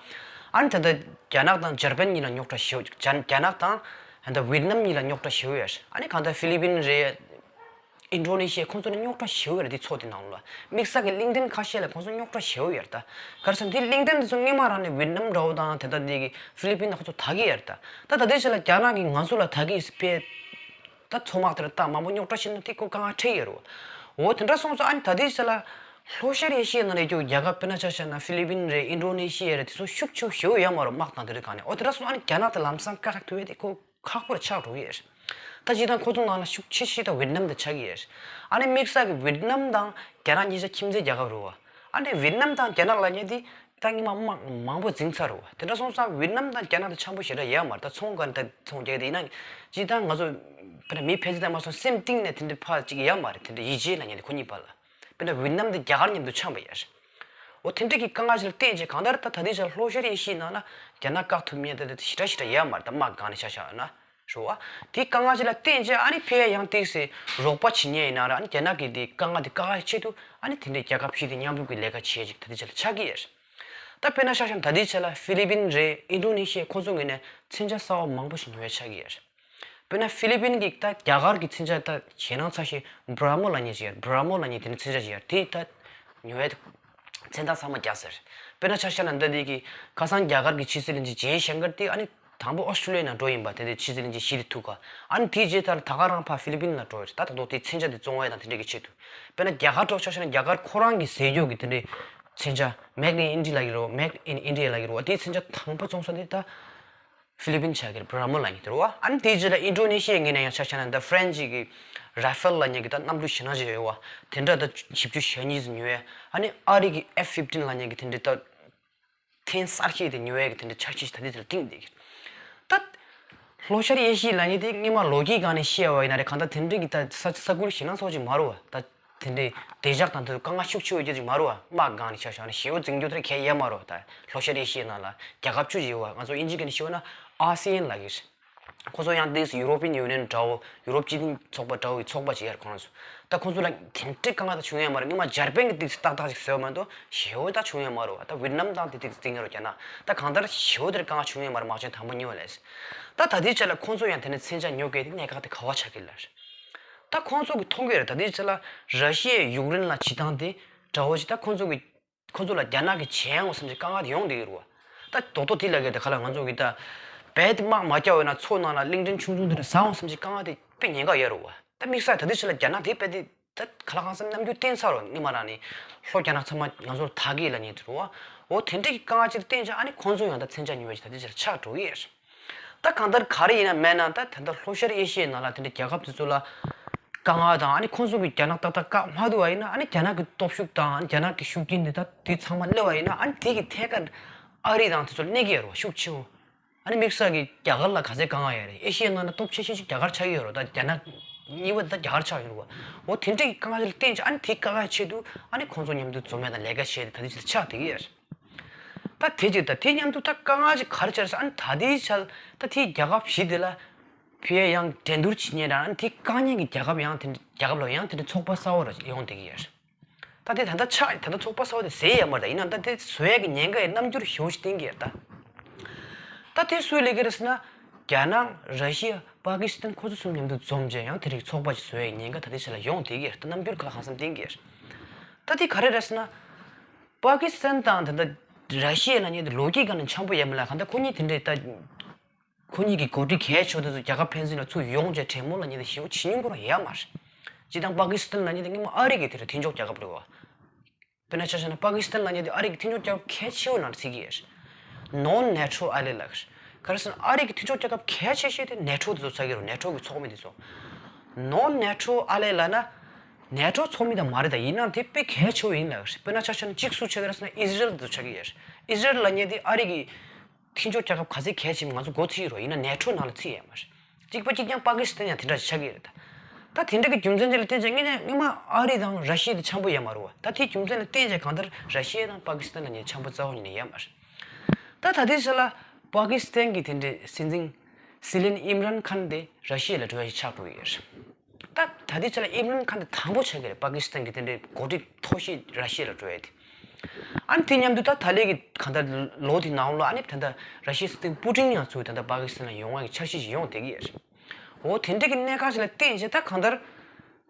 ཨ་ནི་ད་ལྟ་རྒྱ་ནག་དང་འཇར་པན་གཉིས་ལ་རྙོག་དྲ་ཞེ་པོ། རྒྱ་རྒྱ་ནག་དང་ད་ལྟ་ཝི་ཏི་ནམ་གཉིས་ལ་རྙོག་དྲ་ཞེ་པོ་ཡོད་རེད། ཨ་ནི་གང་ལྟར་ཧྥི་ལི་པིན་རེད། ཨིན་ཌོ་ནེ་ཤི་ཡ་ཁོང་ཚོ་ནི་རྙོག་དྲ་ཞེ་པོ་ཡོད་རེད། དེ་མཚོ་དེ་ནང་ལ་དམིགས་བསལ་གྱི་གླིང་ཕྲན་ཁ་ཤས་ལ་ཁོང་ཚོ་རྙོག་དྲ་ཞེ་པོ་ཡོད་རེད་ད། ག་རེ་ཟེར་ན་དེ་གླིང་ཕྲན་དེ་ཚོ་སྔོན་མ་རང་ནས་ཝི་ཏི་ནམ་འདྲ་བོ་དང་དེ་ལྟ་དེ་གི་ཧྥི་ལི་པིན་དང་ཁོ་ཚོ་ད་གི་ཡོད་རེད་ད། ད་ད་ལྟའི་ཆ་ལ་རྒྱ་ནག་གིས་ང་ཚོ་ལ་ད་གི་སྤེལ་ད་མཚོ་དམག་དེ་ལ་ད་མང་པོ་རྙོག་དྲ་བྱས་ན་དེ་ཁོ་དཀའ་ངལ་འཕྲད་ཀྱི་ཡོད་རེད། འོ་དེ་འདྲ་སོང་ཙང་ཨ་ནི་ད་ལྟའི་ཆ་ལ་ལྷོ་ཤར་ཨེ་ཤི་ཡའི་ནང་ལ་ཡོད་རྒྱལ་ཁབ་དཔེར་ན་ཆ་བཞག་ན་ཧྥི་ལི་པིན་རེད། ཨིན་ཌོ་ནེ་ཤི་ཡ་རེད། དེ་ཚོ་ཤུགས་ཆེ་ཞེ་པོ་ཡོད་མ་རེད། དམག་དང་དེ་འདྲ་གང་ནས། འོ་དེ་འདྲ་སོང་ཨ་ནི་རྒྱ་ནག་དེ་ལམ་སང་བཀག་ཐུབ་ཡས་དེ་ཁོ་ཁག་པོ་རེད། ཆགས་འགྲོ་གི་ཡོད་རེད། ད་སྤྱིར་བཏང་ཁོ་ཚོ་ནང་ལ་ཤུགས་ཆེ་ཤོས་ད་ཝི་ཏི་ནམ་དེ་ཆགས་ཀྱི་ཡོད་རེད། ཨ་ནི་དམིགས་བསལ་གྱི་ཝི་ཏི་ནམ་དང་རྒྱ་ནག་གཉིས་ཆ་ཁྱིམ་མཚེས་རྒྱལ་ཁབ་རེད་བ། ཨ་ནི་ཝི་ཏི་ནམ་དང་རྒྱ་ནག་ལབ་མཁན་དེ་ད་སྔོན་མ་དམག་མང་པོ་འཛིང་ཚར་རེད་བ། དེ་འདྲ་སོང་ཙང་ཝི་ཏི་ནམ་དང་རྒྱ་ནག་དེ་འཆམ་པོ་ཞེ་དྲག་ཡོད་མ་རེད། ད་ཚོང་ག་ནས་ད་ཚོང་རྒྱག་གི་དེ་ཡིན་ན་སྤྱིར་བཏང་ང་ཚོ་དཔེར་ན་མི་ཕལ་ཆེར་ད་མ་སོང་སེམས་གཏིང་ནས་དེ་འདྲ་ཕར་ཅིག་ཡོད་མ་རེད། དེ་འདྲ་ཡིད་ཆེས་ལབ་མཁན་དེ་ཁོ་གཉིས་བར་ལ། དཔེར་ན་ཝི་ཏི་ནམ་དེ་རྒྱ་གར་མཉམ་དུ་འཆམ་པ་ཡོད་རེད། འོ་དེ་འདྲ་གི་དཀའ་ངལ་ཞིག་ལ་བརྟེན་བྱས་གང་ལྟར་ད་ད་ལྟའི་ཆར་ལྷོ་ཤར་ཨེ་ཤི་ཡའི་ནང་ལ་རྒྱ་ནག་བཀག་ཐུབ་མཁན་དེ་དེ་ཞེ་དྲག་ཞེ་དྲག་ཡོད་མ་རེད། ད་དམག་སྒང་ནས་ཆ་བཞག་ན་རེད་བ། དེའི་དཀའ་ངལ་ཞིག་ལ་བརྟེན་བྱས་ཨ་ནི་ཕར་ཡང་ཏོག་ཙམ་རོགས་པ་བྱེད་མཁན་ཡིན་ན་ར། ཨ་ནི་རྒྱ་ནག་གིས་དེ་དཀའ་ངལ་དེ་བཀག་ཡག་ཆེད་དུ་ཨ་ནི་དེ་འདྲའི་རྒྱལ་ཁབ་བཞི་དེ་མཉམ་རུབ་ཀྱི་ལས་ཀ་བྱེད་ཅིག་ད་ལྟའི་ཆར་ལ་ཆགས་ཀྱི་ཡོད་རེད། ད་དཔེར་ན་ཆ་བཞག་ན་ད་ལྟའི་ཆར་ལ་ཧྥི་ལི་པིན་རེད། ཨིན་ཌོ་ནེ་ཤི་ཡ་ཁོ་ཚོ་ངོས་ནས་མཚོན་ཆ་གསར་པ་མང་པོ་ཞིག་ཉོ་ཡག་ཆགས་ཀྱི་ཡོད་རེད། དཔེར་ན་ཧྥི་ལི་པིན་གྱི་ད་རྒྱ་གར་གྱི་མཚོན་ཆ་ད་ཞེད་སྣང་ཚ་ཤོས་བྷ་ར་མོ་ལབ་མཁན་ཅིག་ཡོད་རེད། བྷ་ར་མོ་ལབ་མཁན་དེ་ནི་མཚོན་ཆ་ཅིག་ཡོད་རེད། དེ་ད་ཉོ་ཡག་མཚན་རྟགས་ཚང་མ་རྒྱག་ཟེར། དཔེར་ན་ཆ་བཞག་ན་ད་འདི་གི་ཁ་སང་རྒྱ་གར་གྱི་ཕྱི་སྲིད་བློན་ཆེན་ཇེ་ཤང་ཀར་དེ་ཨ་ནི་དང་པོ་ཨོ་སི་ཀྲུ་ལི་ཡ་ནང་འགྲོ་ཡིན་པ། དེ་དེ་ཕྱི་སྲིད་བློན་ཆེན་ཞི་བདེ་ཐུག་ག་ཨ་ནི་དེའི་རྗེས་ད་ད་ག་རང་ཕར་ཧྥི་ལི་པིན་ལ་འགྲོ་ཡོད་རེད། ད་ད་དུང་དེ་མཚོན་ཆ་དེ་བཙོང་བ་དང་དེ་འདྲ་གི་ཆེད་དུ། དཔེར་ན་རྒྱ་གར་འགྲོ་ཆ་བཞག་ན་རྒྱ་གར་ཁོ་རང་གི་ཟས་སྤྱོད་ཀྱི་དེ་འདྲའི་མཚོན་ཆ་Made in India ལབ་ཀྱི་རེད་བ། Made in India ལབ་ཀྱི་རེད་བ། དེའི་མཚོན་ཆ་དང་པོ་བཙོང་ས་དེ་ད་ཧྥི་ལི་པིན་ཆགས་ཀྱི་རེད། བྷ་ར་མོ་ལབ་མཁན་དེ་རེད་བ། ཨ་ནི་དེའི་རྗེས་ལ་ཨིན་ཌོ་ནེ་ཤི་ཡའི་ངོས་ནས་ཡང་ཆ་བཞག་ན་ད་ཧྥ་རན་སི་གི་ར་ཧྥེལ་ལབ་མཁན་གྱི་ད་གནམ་གྲུ་ཞེད་སྣང་ཅིག་ཡོད་བ། དེ་འདྲ་ད་བཞི་བཅུ་ཞེ་གཉིས་ཙམ་ཉོས། ཨ་ནི་ཨ་རི་གི་ཨེཕ་ཕིབ་ཊིན་ལབ་མཁན་གྱི་དེ་འདྲ་ད་འཕྲིན་གསར་ཤོས་དེ་ཉོ་ཡག་གི་དེ་འདྲ་འཆར་གཞི་ཞིག་ད་ལྟའི་ཆར་བཏིང་བསྡད་ཀྱི། ད་ལྷོ་ཤར་ཨེ་ཤི་ཡ་ལབ་མཁན་དེ་སྔོན་མ་ལོ་རྒྱུས་སྒང་ནས་བཤད་པ་ཡིན་ན་རེད། གང་ལྟར་དེ་འདྲའི་གི་ད་ས་ས་ཁུལ་ཞེད་སྣང་ཚ་པོ་ཅིག་མ་རེད་བ། ད་དེ་འདྲའི་བདེ་འཇགས་དང་དེ་དཀའ་ངལ་ཤུགས་ཆེ་བོ་རྒྱུ་ཅིག་མ་རེད་བ། དམག་སྒང་ནས་ཆ་བཞག་ན་ཞེ་པོ་འཛིང་རྒྱུ་དེ་འདྲ་གང་ཡང་ཡོད་མ་རེད་བ། ད་ལྷོ་ཤར་ཨེ་ཤི་ཡའི་ནང་ལ་རྒྱལ་ཁབ་བཅུ་ཡོད་བ། ང་ཚོ་དབྱིན་ཇི་སྐད་ནས་བཤད་པ་ན་ཨ་སི་ཡན་ལབ་ཀྱི་རེད། ཁོ་ཚོ་ཡང་ཏོག་ཙམ་ཡུ་རོ་པིན་ཡུ་ནི་ཡན་འདྲ་བོ། ཡུ་རོབ་སྤྱི་མཐུན་ཚོགས་པ་འདྲ་བོའི་ཚོགས་པ་ཅིག་ཡོད་རེད་ཁོ་རང་ཚོ། ད་ཁོ་ཚོ་ལ་དེ་འདྲའི་དཀའ་ངལ་ད་བྱུང་ཡོད་མ་རེད། སྔོན་མ་འཇར་པན་གྱིས་ཏོག་ཙམ་ཏག་ཏག་ཅིག་བཟོས་པ་མ་གཏོགས་ཞེ་པོ་ད་བྱུང་ཡོད་མ་རེད་བ། ད་ཝི་ཏི་ནམ་དང་དེ་ཏོག་ཙམ་འཛིང་གི་རེད། རྒྱ་ནག་ད་གང་ལྟར་ཞེ་པོ་དེར་དཀའ་ངལ་བྱུང་ཡོད་མ་རེད། དམག་ཆེན་དང་པོ་གཉིས་པ་ལས། ད་ད་ལྟའི་ཆ་ལ་ཁོ་ཚོ་ཡང་དེ་ནས་མཚོན་ཆ་ཉོ་གི་དེ་གནད་འགག་དེ་ག་བ་ཆགས་ཀྱི་ལ་རེད། ད་ཁོང་ཚོ་གི་མཐོང་གི་རེད། ད་དེའི་ཆ་ལ་ར་ཤི་ཡས་ཡུཀ་རེན་ལ་བྱེད་སྟངས་དེ་འདྲ་བོ་ཞིག་ད་ཁོང་ཚོ་གི་ཁོ་ཚོ་ལ་རྒྱ་ནག་གིས་བྱེད་ཡོང་བསམ་ཞིག་དཀའ་ངལ་དེ་ཡོང་བསྡད་ཀྱི་རེད་བ། ད་རྡོག་རྡོག་དེ་ལ་གི་ད་ག་ལ་ང་ཚོ་གི་ད་རྦད་དེ་དམག་མ་རྒྱག་འོས་ན་མཚོ་ནང་ལ་གླིང་ཕྲན་ཆུང་ཆུང་དེ་འདྲ་ཟ་འོང་བསམ་ཞིག་དཀའ་ངལ་དེ་དཔེ་ཉེན་ཁ་ཡོད་རེད་བ། ད་དམིགས་བསལ་ད་དེ་ཚོ་ལ་རྒྱ་ནག་དེ་རྦད་དེ་ད་ག་ལ་གང་འཚམ་རྣམ་འགྱུར་བསྟན་ཚར་རོ། སྔོན་མ་རང་ནས་ལྷོ་རྒྱ་ནག་ཚང་མ་ང་ཚོར་ད་གི་ལ་ཉེ་དུ་རུ་བ། འོ་དེ་འདྲ་གི་དཀའ་ངལ་ཅིག་བསྟན་ཅིག་ཨ་ནི་ཁོང་ཚོ་ཡང་ད་མཚོན་ཆ་ཉོ་བ་ཞིག་ད་དེ་ཚོ་ལ་ཆགས་འགྲོ་གི་ཡོད་རེད། ད་གང་ལྟར་ག་རེ་ཡིན་ན་མེད་ན་ད་ད་ལྟ་ལྷོ་ཤར་ཨེ་ཤི་ཡའི་ནང་ལ་དེ་འདྲ་རྒྱལ་ཁབ་དེ་ཚོ་ལ་དཀའ་ངལ་དང་ཨ་ནི་ཁོང་ཚོ་གི་རྒྱ་ནག་ཏག་ཏག་བཀག་མ་ཐུབ་པ་ཡིན་ན་ཨ་ནི་རྒྱ་ནག་གི་སྟོབས་ཤུགས་དང་ཨ་ནི་རྒྱ་ནག་གི་ཤུགས་རྐྱེན་དེ་ད་དེ་ཚང་མ་སླེབས་པ་ཡིན་ན་ཨ་ནི་དེ་གི་ཐད་ཀར་ཨ་རི་དང་དེ་ཚོ་གནོད་ཀྱི་ཡོད་རེད་བ། ཤུགས་ཆེན་པོ། ཨ་ནི་དམིགས་བསལ་གྱི་རྒྱ་གར་ལ་ག་ཚད་དཀའ་ངལ་ཡོད་རེད། ཨེ་ཤི་ཡའི་ནང་ན་སྟོབས་ཆེ་ཤོས་ཤིག་རྒྱ་གར་ཆགས་ཀྱི་ཡོད་རེད། ད་རྒྱ་ནག་གཉིས་པ་ད་རྒྱ་གར་ཆགས་ཡོད་རེད་བ། འོ་དེ་འདྲའི་དཀའ་ངལ་ལ་བརྟེན་ཅིག་ཨ་ནི་དེ་དཀའ་ངལ་ཆེད་དུ་ཨ་ནི་ཁོང་ཚོ་མཉམ་དུ་འཛོམས་ཡ་དང་ལས་ཀ་བྱས་ཏེ་ད་དེ་ཆགས་བསྡད་ཀྱི་ཡོད་རེད། ད་དེ་གཅིག་ད་དེ་མཉམ་དུ་ད་དཀའ་ངལ་ཅིག་ག་རེ་ཆགས་རེད་ཟེར་ཨ་ནི་ད་དེའི་ཆ་ལ་ད་དེའི་རྒྱལ་ཁབ་བཞི་དེ་ལ་ཕི་ཡ་ཡང་འགྲན་བསྡུར་བྱེད་མཁན་དང་ཨ་ནི་དེ་དཀའ་ངལ་གྱི་རྒྱལ་ཁབ་ཡང་དེ་འདྲ་རྒྱལ་ཁབ་ལ་ཡང་དེ་འདྲ་ཚོགས་པ་གསར་པ་ར་ཡོང་བསྡད་ཀྱི་ཡོད་རེད། ད་དེ་ད་ལྟ་ཆགས་ད་ལྟ་ཚོགས་པ་གསར་པ་དེ་ཟེར་ཡ་མ་རེད། ད་ཡིན་ན་ད་དེ་བཟོ་ཡ་གི་ཉེན་ཁ་ཡི་རྣམ་འགྱུར་ཞེ་པོ་ཞིག་བསྟན་གྱི་ཡོད་རེད་ད། ད་དེ་སུས་ལས་ཀྱི་རེད་ཟེར་ན། རྒྱ་ནག་ར་ཤི་ཡ་པ་ཀི་སི་ཐན་ཁོ་ཚོ་གསུམ་མཉམ་དུ་འཛོམས་བྱས་ཡང་དེ་རིགས་ཚོགས་པ་ཞིག་བཟོ་ཡ་གི་ཉེན་ཁ་ད་དེ་ཆ་ལ་ཡོང་བསྡད་ཀྱི་ཡོད་རེད། ད་རྣམ་འགྱུར་ག་ལ་གང་འཚམ་བསྟན་གྱི་ཡོད་རེད། ད་དེ་ག་རེ་རེད་ཟེར་ན། པ་ཀི་སི་ཐན་དང་ད་ལྟ་ར་ཤི་ཡ་ལབ་མཁན་དེ་ལོ་རྒྱུས་སྒང་ནས་འཆམ་པོ་ཡོད་མ་རེད། གང་ལྟར་ཁོ་གཉིས་དེ་འདྲའི་ད། ཁོ་གཉིས་ཀྱི་འགོ་ཁྲིད་གལ་ཆེ་བ་དེ་ཚོ་རྒྱལ་ཁབ་ཕན་ཚུན་ལ་ཚུར་ཡོང་བྱས་གྲོས་མོལ་ལབ་མཁན་དེ་ཞེ་པོ་བྱེད་མྱོང་ཁོ་རང་ཡོད་མ་རེད། སྤྱིར་བཏང་པ་ཀི་སི་ཐན་ལབ་མཁན་དེ་སྔོན་མ་ཨ་རི་གི་དེ་རེད། མཐུན་ཕྱོགས་རྒྱལ་ཁབ་རེད་བ། དཔེར་ན་ཆ་བཞག་ན་པ་ཀི་སི་ཐན་ལབ་མཁན་དེ་ཨ་རི་གི་མཐུན་ཕྱོགས་རྒྱལ་ཁབ་གལ་ཆེ་བོ་ནང་བརྩི་གི་ཡོད་རེད། ནོན་ནེ་ཊོ་ཨེ་ལའེ་ལབ་རེད། ག་རེ་ཟེར་ན་ཨ་རི་གི་མཐུན་ཕྱོགས་རྒྱལ་ཁབ་གལ་ཆེ་ཤོས་དེ་ནེ་ཊོ་དེ་ཚོ་ཆགས་ཀྱི་རེད། ནེ་ཊོ་གི་ཚོགས་མི་དེ་ཚོ། ནོན་ནེ་ཊོ་ཨེ་ལའེ་ལབ་ན། ནེ་ཊོ་ཚོགས་མི་དང་མ་རེད། ད་ཡིན་ནའང་དེ་དཔེ་གལ་ཆེ་བོ་ཡིན་ལབ་རེད། དཔེར་ན་ཆ་བཞག་ན་གཅིག་སུ་ཆགས་ཀྱི་རེད་ཟེར་ན་ཨི་ཟི་རེལ་དེ་ཚོ་ཆགས་ཀྱི་ཡོད་རེད། ཨི་ཟི་རེལ་ལབ་མཁན་དེ་ཨ་རི་གི་མཐུན་ཕྱོགས་རྒྱལ་ཁབ་ག་ཚད་གལ་ཆེ་མིན་ང་ཚོ་མགོ་ཚོད་ཀྱི་རེད། ཡིན་ན་ནེ་ཊོ་ནང་ལ་ཚུད་ཡོད་མ་རེད། གཅིག་པ་གཅིག་རྐྱང་པ་ཀི་སི་ཐན་ཡང་དེ་འདྲ་ཞིག་ཆགས་ཀྱི་ཡོད་རེད་ད། ད་དེ་འདྲ་གི་རྒྱུ་མཚན་དེ་ལ་བརྟེན་བྱས་ངས་ནས་སྔོན་མ་ཨ་རི་དང་ར་ཤི་ཡ་དེ་འཆམ་པོ་ཡོད་མ་རེད་བ། ད་དེའི་རྒྱུ་མཚན་ལ་བརྟེན་བྱས་གང་ལྟར་ར་ཤི་ཡ་དང་པ་ཀི་སི་ཐན་ལབ་མཁན་འཆམ་པོ་རྩ་བ་ཉིད་ནས་ཡོད་མ་རེད། ད་ད་ལྟའི་ཆ་ལ་པ་ཀི་སི་ཐན་གྱི་དེ་འདྲའི་སྲིད་འཛིན་སྲིད་བློན་ཨིམ་རན་ཁཱན་དེ་ར་ཤི་ཡ་ལ་འགྲོ་ཡ་ཞིག་ཆགས་འགྲོ་གི་ཡོད་རེད། ད་ད་ལྟའི་ཆ་ལ་ཨིམ་རན་ཁཱན་དེ་དང་པོ་ཆགས་ཀྱི་རེད། པ་ཀི་སི་ཐན་གྱི་དེ་འདྲའི་འགོ་ཁྲིད་མཐོ་ཤོས་ར་ཤི་ཡ་ལ་འགྲོ་ཡ་དེ། ཨ་ནི་དེ་མཉམ་དུ་ད་ད་ལོའི་གི་གང་ལྟར་ལོ་དེའི་ནང་ལོགས་ཨ་ནི་ད་ལྟ་ར་ཤི་ཡའི་སྲིད་འཛིན་པུ་ཏིན་ཡང་ཚུར་ད་ལྟ་པ་ཀི་སི་ཐན་ལ་ཡོང་བ་གི་འཆར་གཞི་ཞིག་ཡོང་བསྡད་ཀྱི་ཡོད་རེད། འོ་དེ་འདྲ་གི་གནད་འགག་ཞིག་ལ་བརྟེན་བྱས་ད་གང་ལྟར་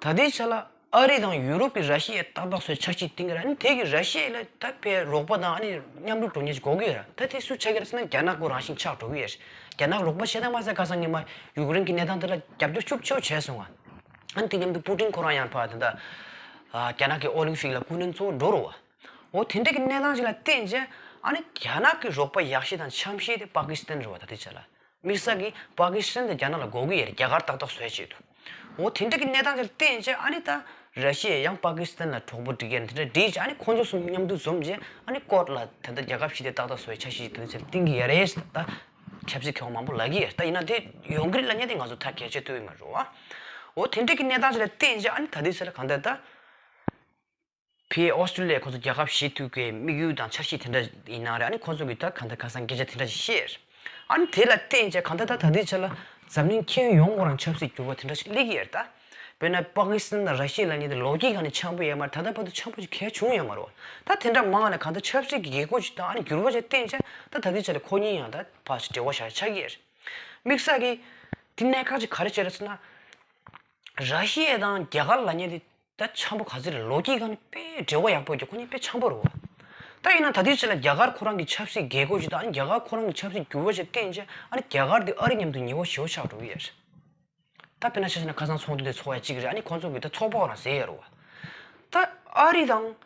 ད་ལྟའི་ཆ་ལ་ཨ་རི་དང་ཡུ་རོབ་ཀྱིས་ར་ཤི་ཡ་ཏག་ཏག་བཟོས་འཆར་གཞི་བཏིང་གི་རེད། ཨ་ནི་དེ་གི་ར་ཤི་ཡ་ལ་ད་དཔེ་རོགས་པ་དང་ཨ་ནི་མཉམ་རུབ་འགྲོ་མཁན་ཞིག་དགོས་ཀྱི་ཡོད་རེད། ད་དེ་སུ་ཆགས་ཀྱི་རེད་ཟེར་ན་རྒྱ་ནག་ཁོ་རང་བཞིན་ཆགས་འགྲོ་གི་ཡོད་རེད། རྒྱ་ནག་རོགས་པ་བྱས་དང་མ་ཟད་ཁ་སང་ཉི་མ་ཡུཀ་རེན་གྱི་གནས་སྟངས་དེ་ལ་རྒྱབ་སྐྱོར་ཤུགས་ཆེ་བོ་བྱས་སོང་ང་། ཨ་ནི་དེ་མཉམ་དུ་པུ་ཏིན་ཁོ་རང་ཡང་ཕར་དེ་འདྲ་རྒྱ་ནག་གི་ཨོ་ལིམ་ཕིག་ལ་སྐུ་མགྲོན་གཙོ་བོ་འགྲོ་རེད་བ། འོ་དེ་འདྲ་གི་གནས་སྟངས་ཤིག་ལ་བརྟེན་བྱས་ཨ་ནི་རྒྱ་ནག་གི་རོགས་པ་ཡག་ཤོས་དང་འཆམ་ཤོས་དེ་པ་ཀི་སི་ཐན་རེད་བ། ད་ལྟའི་ཆ་ལ་དམིགས་བསལ་གྱིས་པ་ཀི་སི་ཐན་དེ་རྒྱ་ནག་ལ་དགོས་ཀྱི་ཡོད་རེད། རྒྱ་གར་ཏག་ཏག་བཟོས་བྱེད་དུ། འོ་དེ་འདྲ་གི་གནས་སྟངས་ཤིག་ལ་བརྟེན་བྱས་ཨ་ནི་ད་ར་ཤི་ཡས་ཡང་པ་ཀི་སི་ཐན་ལ་གྲོགས་པོ་སྒྲིག་ཡ་དེ་འདྲ་སྒྲིག་བྱས་ཨ་ནི་ཁོང་ཚོ་གསུམ་མཉམ་དུ་འཛོམས་བྱས་ཨ་ནི་ཀོར་ལ་ད་ལྟ་རྒྱལ་ཁབ་བཞི་དེ་ཏག་ཏག་བཟོ་བའི་འཆར་གཞི་ཞིག་དེ་ཚོ་བཏིང་གི་ཡོད་རེད། ད་ཆབ་སྲིད་མཁས་དབང་མང་པོ་ལབ་ཀྱི་ཡོད་རེད། ད་ཡིན་ན་དེ་ཡོང་གི་རེད་ལབ་མཁན་དེ་ང་ཚོ་ཐག་གལ་ཆེ་ཐུབ་ཀྱི་མ་རེད་བ། འོ་དེ་འདྲ་གི་གནས་སྟངས་ཤིག་ལ་བརྟེན་བྱས་ཨ་ནི་ད་ལྟའི་ཆ་ལ་གང་ལྟར་ད། ཕ་གི་ཨོ་སི་ཀྲི་ལི་ཡ་ཁོ་ཚོ་རྒྱལ་ཁབ་བཞི་ཐུབ་ཀྱི་དམིགས་ཡུལ་དང་འཆར་གཞི་དེ་འདྲ་ཡིན་ན་རེད། ཨ་ནི་ཁོ་ཚོ་གིས་ད་གང་ལྟར་ཁ་སང་སྐད་ཆ་དེ་འདྲ་ཞིག་བཤད། ཨ་ནི་དེ་ལ་བརྟེན་བྱས་གང་ལྟར་ད་ད་ལྟའི་ཆ་ལ་འཛམ་གླིང་ཁྱོན་ཡོངས་ཁོ་རང་ཆབ་སྲིད་འགྱུར་བ་དེ་འདྲ་ཞིག་སླེབས་ཀྱི་ཡོད་རེད་ད། དཔེར་ན་པ་ཀི་སི་ཐན་དང་ར་ཤི་ཡ་ལབ་མཁན་དེ་ལོ་རྒྱུས་སྒང་ནས་འཆམ་པོ་ཡོད་མ་རེད། ད་ལྟ་བར་དུ་འཆམ་པོ་ཞིག་གང་ཡང་བྱུང་ཡོད་མ་རེད་བ། ད་དེ་འདྲ་མང་ནས་གང་ལྟར་ཆབ་སྲིད་ཀྱི་བཀོད་ཇུས་དང་ཨ་ནི་འགྱུར་བ་ཞིག་བརྟེན་བྱས་ད་ད་ལྟའི་ཆ་ལ་ཁོ་གཉིས་ཡང་ད་ཕར་ཞིག་འབྲེལ་བ་བཞག་ཆགས་ཀྱི་ཡོད་རེད། དམིགས་བསལ་གྱིས་དེ་གནད་འགག་ཅིག་ག་རེ་བྱས་རེད་ཟེར་ན། ར་ཤི་ཡ་དང་རྒྱ་གར་ལབ་མཁན་དེ། ད་འཆམ་པོ་ག་ཚོད་རེད། ལོ་རྒྱུས་སྒང་ནས་དཔེ་འབྲེལ་བ་ཡག་པོ་ཡོད་ཀྱི་ཁོ་གཉིས་དཔེ་འཆམ་པོ་རེད་བ། ད་ཡིན་ན་ད་ལྟའི་ཆ་ལ་རྒྱ་གར་ཁོ་རང་གི་ཆབ་སྲིད་བཀོད་ཇུས་དང་ཨ་ནི་རྒྱ་གར་ཁོ་རང་གི་ཆབ་སྲིད་འགྱུར་བ་ཞིག་བརྟེན་བྱས་ཨ་ནི་རྒྱ་གར་དེ་ཨ་རི་མཉམ་དུ་ཉེ་བོ་ཞེ་པོ་ཆགས་འགྲོ་གི་ཡོད་རེད། ད་དཔེར་ན་ཆ་བཞག་ན་ཁ་སང་ཚོགས་འདུ་དེ་ཚོགས་ཡ་གཅིག་རེད། ཨ་ནི་ཁོང་ཚོ་གི་ད་ཚོགས་པ་ཁོ་རང་ཟེར་ཡ་རེད་བ། ད་ཨ་རི་དང་།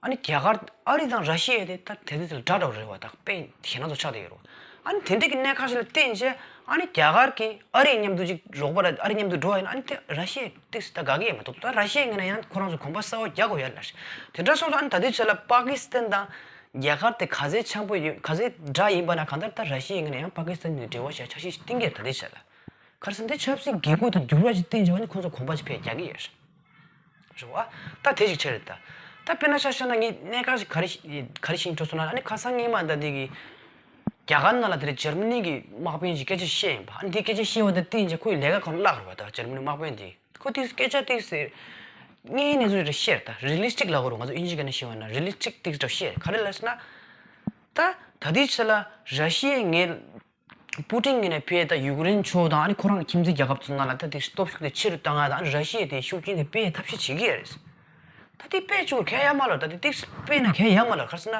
ཨ་ནི་རྒྱ་གར་ཨ་རི་དང་ར་ཤི་ཡ་དེ་ད་དེ་དུས་དེ་ལ་དགྲ་འདྲ་བོ་རེད་བ། ད་དཔེ་ཞེད་སྣང་ཚོ་ཆགས་བསྡད་ཡོད་རེད་བ། ཨ་ནི་དེ་འདྲ་གི་གནད་འགག་ཞིག་ལ་བརྟེན་བྱས་ཨ་ནི་རྒྱ་གར་གྱིས་ཨ་རི་མཉམ་དུ་ཅིག་རོགས་པ་ལ་ཨ་རི་མཉམ་དུ་འགྲོ་བ་ཡིན་ན་ཨ་ནི་དེ་ར་ཤི་ཡ་ཏིག་ཙམ་ད་དགའ་གི་ཡོད་མ་གཏོགས་ད་ར་ཤི་ཡ་ངོས་ནས་ཡང་ཁོ་རང་ཚོ་གོམ་པ་གསར་པ་རྒྱག་དགོས་ཡ་ལ་རེད། དེ་འདྲ་སོང་ཙང་ཨ་ནི་ད་ལྟའི་ཆ་ལ་པ་ཀི་སི་ཐན་དང་རྒྱ་གར་དེ་ག་ཚད་འཆམ་པོ་ཡོད་ག་ཚད་དགྲ་ཡིན་པ་ན་གང་ལྟར་ད་ར་ཤི་ཡ་ངོས་ནས་ཡང་པ་ཀི་སི་ཐན་ནས་འབྲེལ་བ་བྱས་འཆར་གཞི་ཞིག་བཏིང་གི་ཡོད། ད་ལྟའི་ཆ་ལ། ག་རེ་ཟེར་ན་དེ་ཆབ་སྲིད་བཀོད་ཇུས་དང་འགྱུར་བ་ཞིག་བཏིང་བྱས་པ་ནི་ཁོང་ཚོ་གོམ་པ་ཞིག་ཕར་རྒྱག་གི་ཡོད་རེད། རེད་བ། ད་དེ་ཞིག་ཆགས་རེད་ད། ད་དཔེར་ན་ཆ་བཞག་ན་ངས་གནད་འགག་ཞིག་ག་རེ་ཞིག་ག་རེ་ཞིག་འགྲོ་སོང་ན་ཨ་ནི་ཁ་སང་སྔོན་མ་ད་འདི་གི་རྒྱ་གར་ནང་ལ་དེ་རིང་འཇར་མ་ནི་གི་དམག་དཔོན་གྱིས་སྐད་ཆ་བཤད་ཡིན་པ། ཨ་ནི་དེ་སྐད་ཆ་བཤད་པ་དང་བསྟུན་བྱས་ཁོ་ཡི་ལས་ཀ་ཁོ་བརླག་རེད་བ། ད་འཇར་མ་ནི་དམག་དཔོན་དེ་ཁོ་དེ་སྐད་ཆ་དེ་ཟེར་དངོས་ཡོད་གནས་ཚུལ་རེད་བཤད་རེད། ད་རི་ལི་སི་ཊིག་ལབ་དགོས་རེད། ང་ཚོ་དབྱིན་ཇི་སྐད་ནས་བཤད་པ་ན་རི་ལི་སི་ཊིག་དེ་འདྲ་བཤད་རེད། ག་རེ་ལབ་ཟེར་ན། ད་ད་ལྟའི་ཆ་ལ་ར་ཤི་ཡས་ངས། པུ་ཏིན་གྱིས་ནས་ཕར་ད་ཡུཀ་རེན་ཕྱོགས་དང་ཨ་ནི་ཁོ་རང་གི་ཁྱིམ་མཚེས་རྒྱལ་ཁབ་ཚོ་ནང་ལ་ད་དེ་སྟོབས་ཤུགས་དེ་ཆེ་རུ་བཏང་ཡ་དང་ཨ་ནི་ར་ཤི་ཡས་དེ་ཤུགས་རྐྱེན་དེ་སྤེལ་ཐབས་ཤེས་བྱེད་ཀྱི་ཡོད་རེད། ད་དེ་སྤེལ་བཅུག་གལ་ཡོད་མ་རེད། ད་དེ་ཏིག་སྤེལ་ན་གལ་ཡོད་མ་རེད། ག་རེ་ཟེར་ན་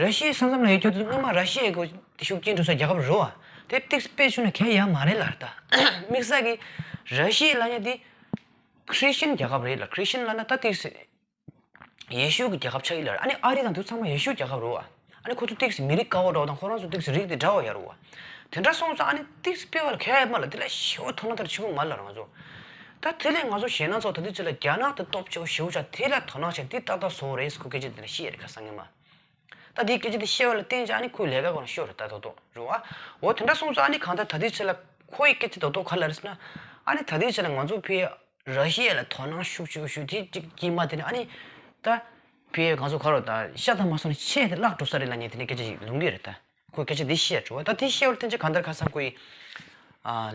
ར་ཤི་ཡའི་ས་མཚམས་ལ་ཡོད་རྒྱུ་དེ་སྔོན་མ་ར་ཤི་ཡའི་གོ་ཤུགས་རྐྱེན་འགྲོ་སའི་རྒྱལ་ཁབ་རེད་བ། དེ་ཏིག་སྤེལ་བཅུག་ན་གལ་ཡོད་མ་རེད་ལབ་རེད། ད་དམིགས་བསལ་གྱི་ར་ཤི་ཡ་ལབ་མཁན་དེ་ཁྲི་ཤན་རྒྱལ་ཁབ་རེད་ལ། ཁྲི་ཤན་ལབ་ན་ད་ཏིག་ཡེ་ཤུ་གི་རྒྱལ་ཁབ་ཆགས་ཀྱི་ལ། ཨ་ནི་ཨ་རི་དང་དེ་ཚང་མ་ཡེ་ཤུ་རྒྱལ་ཁབ་རེད་བ། ཨ་ནི་ཁོ་ཚོ་ཏིག་སེ་མི་རིགས་དཀར་པོ་འདྲ་བོ་དང་ཁོ་རང་ཚོ་ཏིག་སེ་རིགས་དེ་འདྲ་བོ་ཡོད་རེད་བ། དེ་འདྲ་སོང་ཙང་ཨ་ནི་ཏིག་སེ་སྤེལ་བ་ལ་གལ་ཡོད་མ་ལ། དེ་ལ་ཞེ་པོ་དོ་སྣང་ལྟར་བྱེད་དགོས་མ་ལ་རང་ཚོ། ད་དེ་ལས་ང་ཚོ་གཞན་ན་ཚོ་ད་དུས་ཚོད་ལ་རྒྱ་ནག་དེ་སྟོབས་ཆེ་བོ་ཞེ་པོ་ཆགས་དེ་ལ་དོ་སྣང་བྱས་དེ་ཏག་ཏག་བཟོ་རེད་ཟེར་ཁོ་སྐད་ཆ་དེ་འདྲ་བཤད་རེད་ཁ་སང་ཉི་མ། ད་དེའི་སྐད་ཆ་དེ་བཤད་པ་ལ་བརྟེན་ཅིག་ཨ་ནི་ཁོའི་ལས་ཀ་ཁོ་ན་ཤོར་རེད་ད་དོ་དོ་རེད་བ། འོ་དེ་འདྲ་སོང་ཙང་ཨ་ནི་གང་ལྟར་ད་དུས་ཚོད་ལ་ཁོའི་སྐད་ཆ་དོ་དོ་ག་ལ་རེད་ཟེར་ན། ཨ་ནི་ད་དུས་ཚོད་ལ་ང་ཚོ་ཕར། ར་ཤི་ཡ་ལ་དོ་སྣང་ཤུགས་ཆེ་ཤོས་དེ་གཅིག་དཀྱིལ་མ་དེ་ནི་ཨ་ནི། ད་ཕར་ང་ཚོ་ག་རེ་ད་ཤ་དང་མ་སོང་ནས་ཆེ་དེ་བརླག་འགྲོ་ས་རེད་ལབ་མཁན་དེ་ནི་སྐད་ཆ་ཞིག་ལུང་གི་རེད་ད། ཁོས་སྐད་ཆ་འདི་བཤད་འགྲོ་བ། ད་དེ་བཤད་པར་བརྟེན་ཅིག་གང་ལྟར་ཁ་སང་ཁོའི་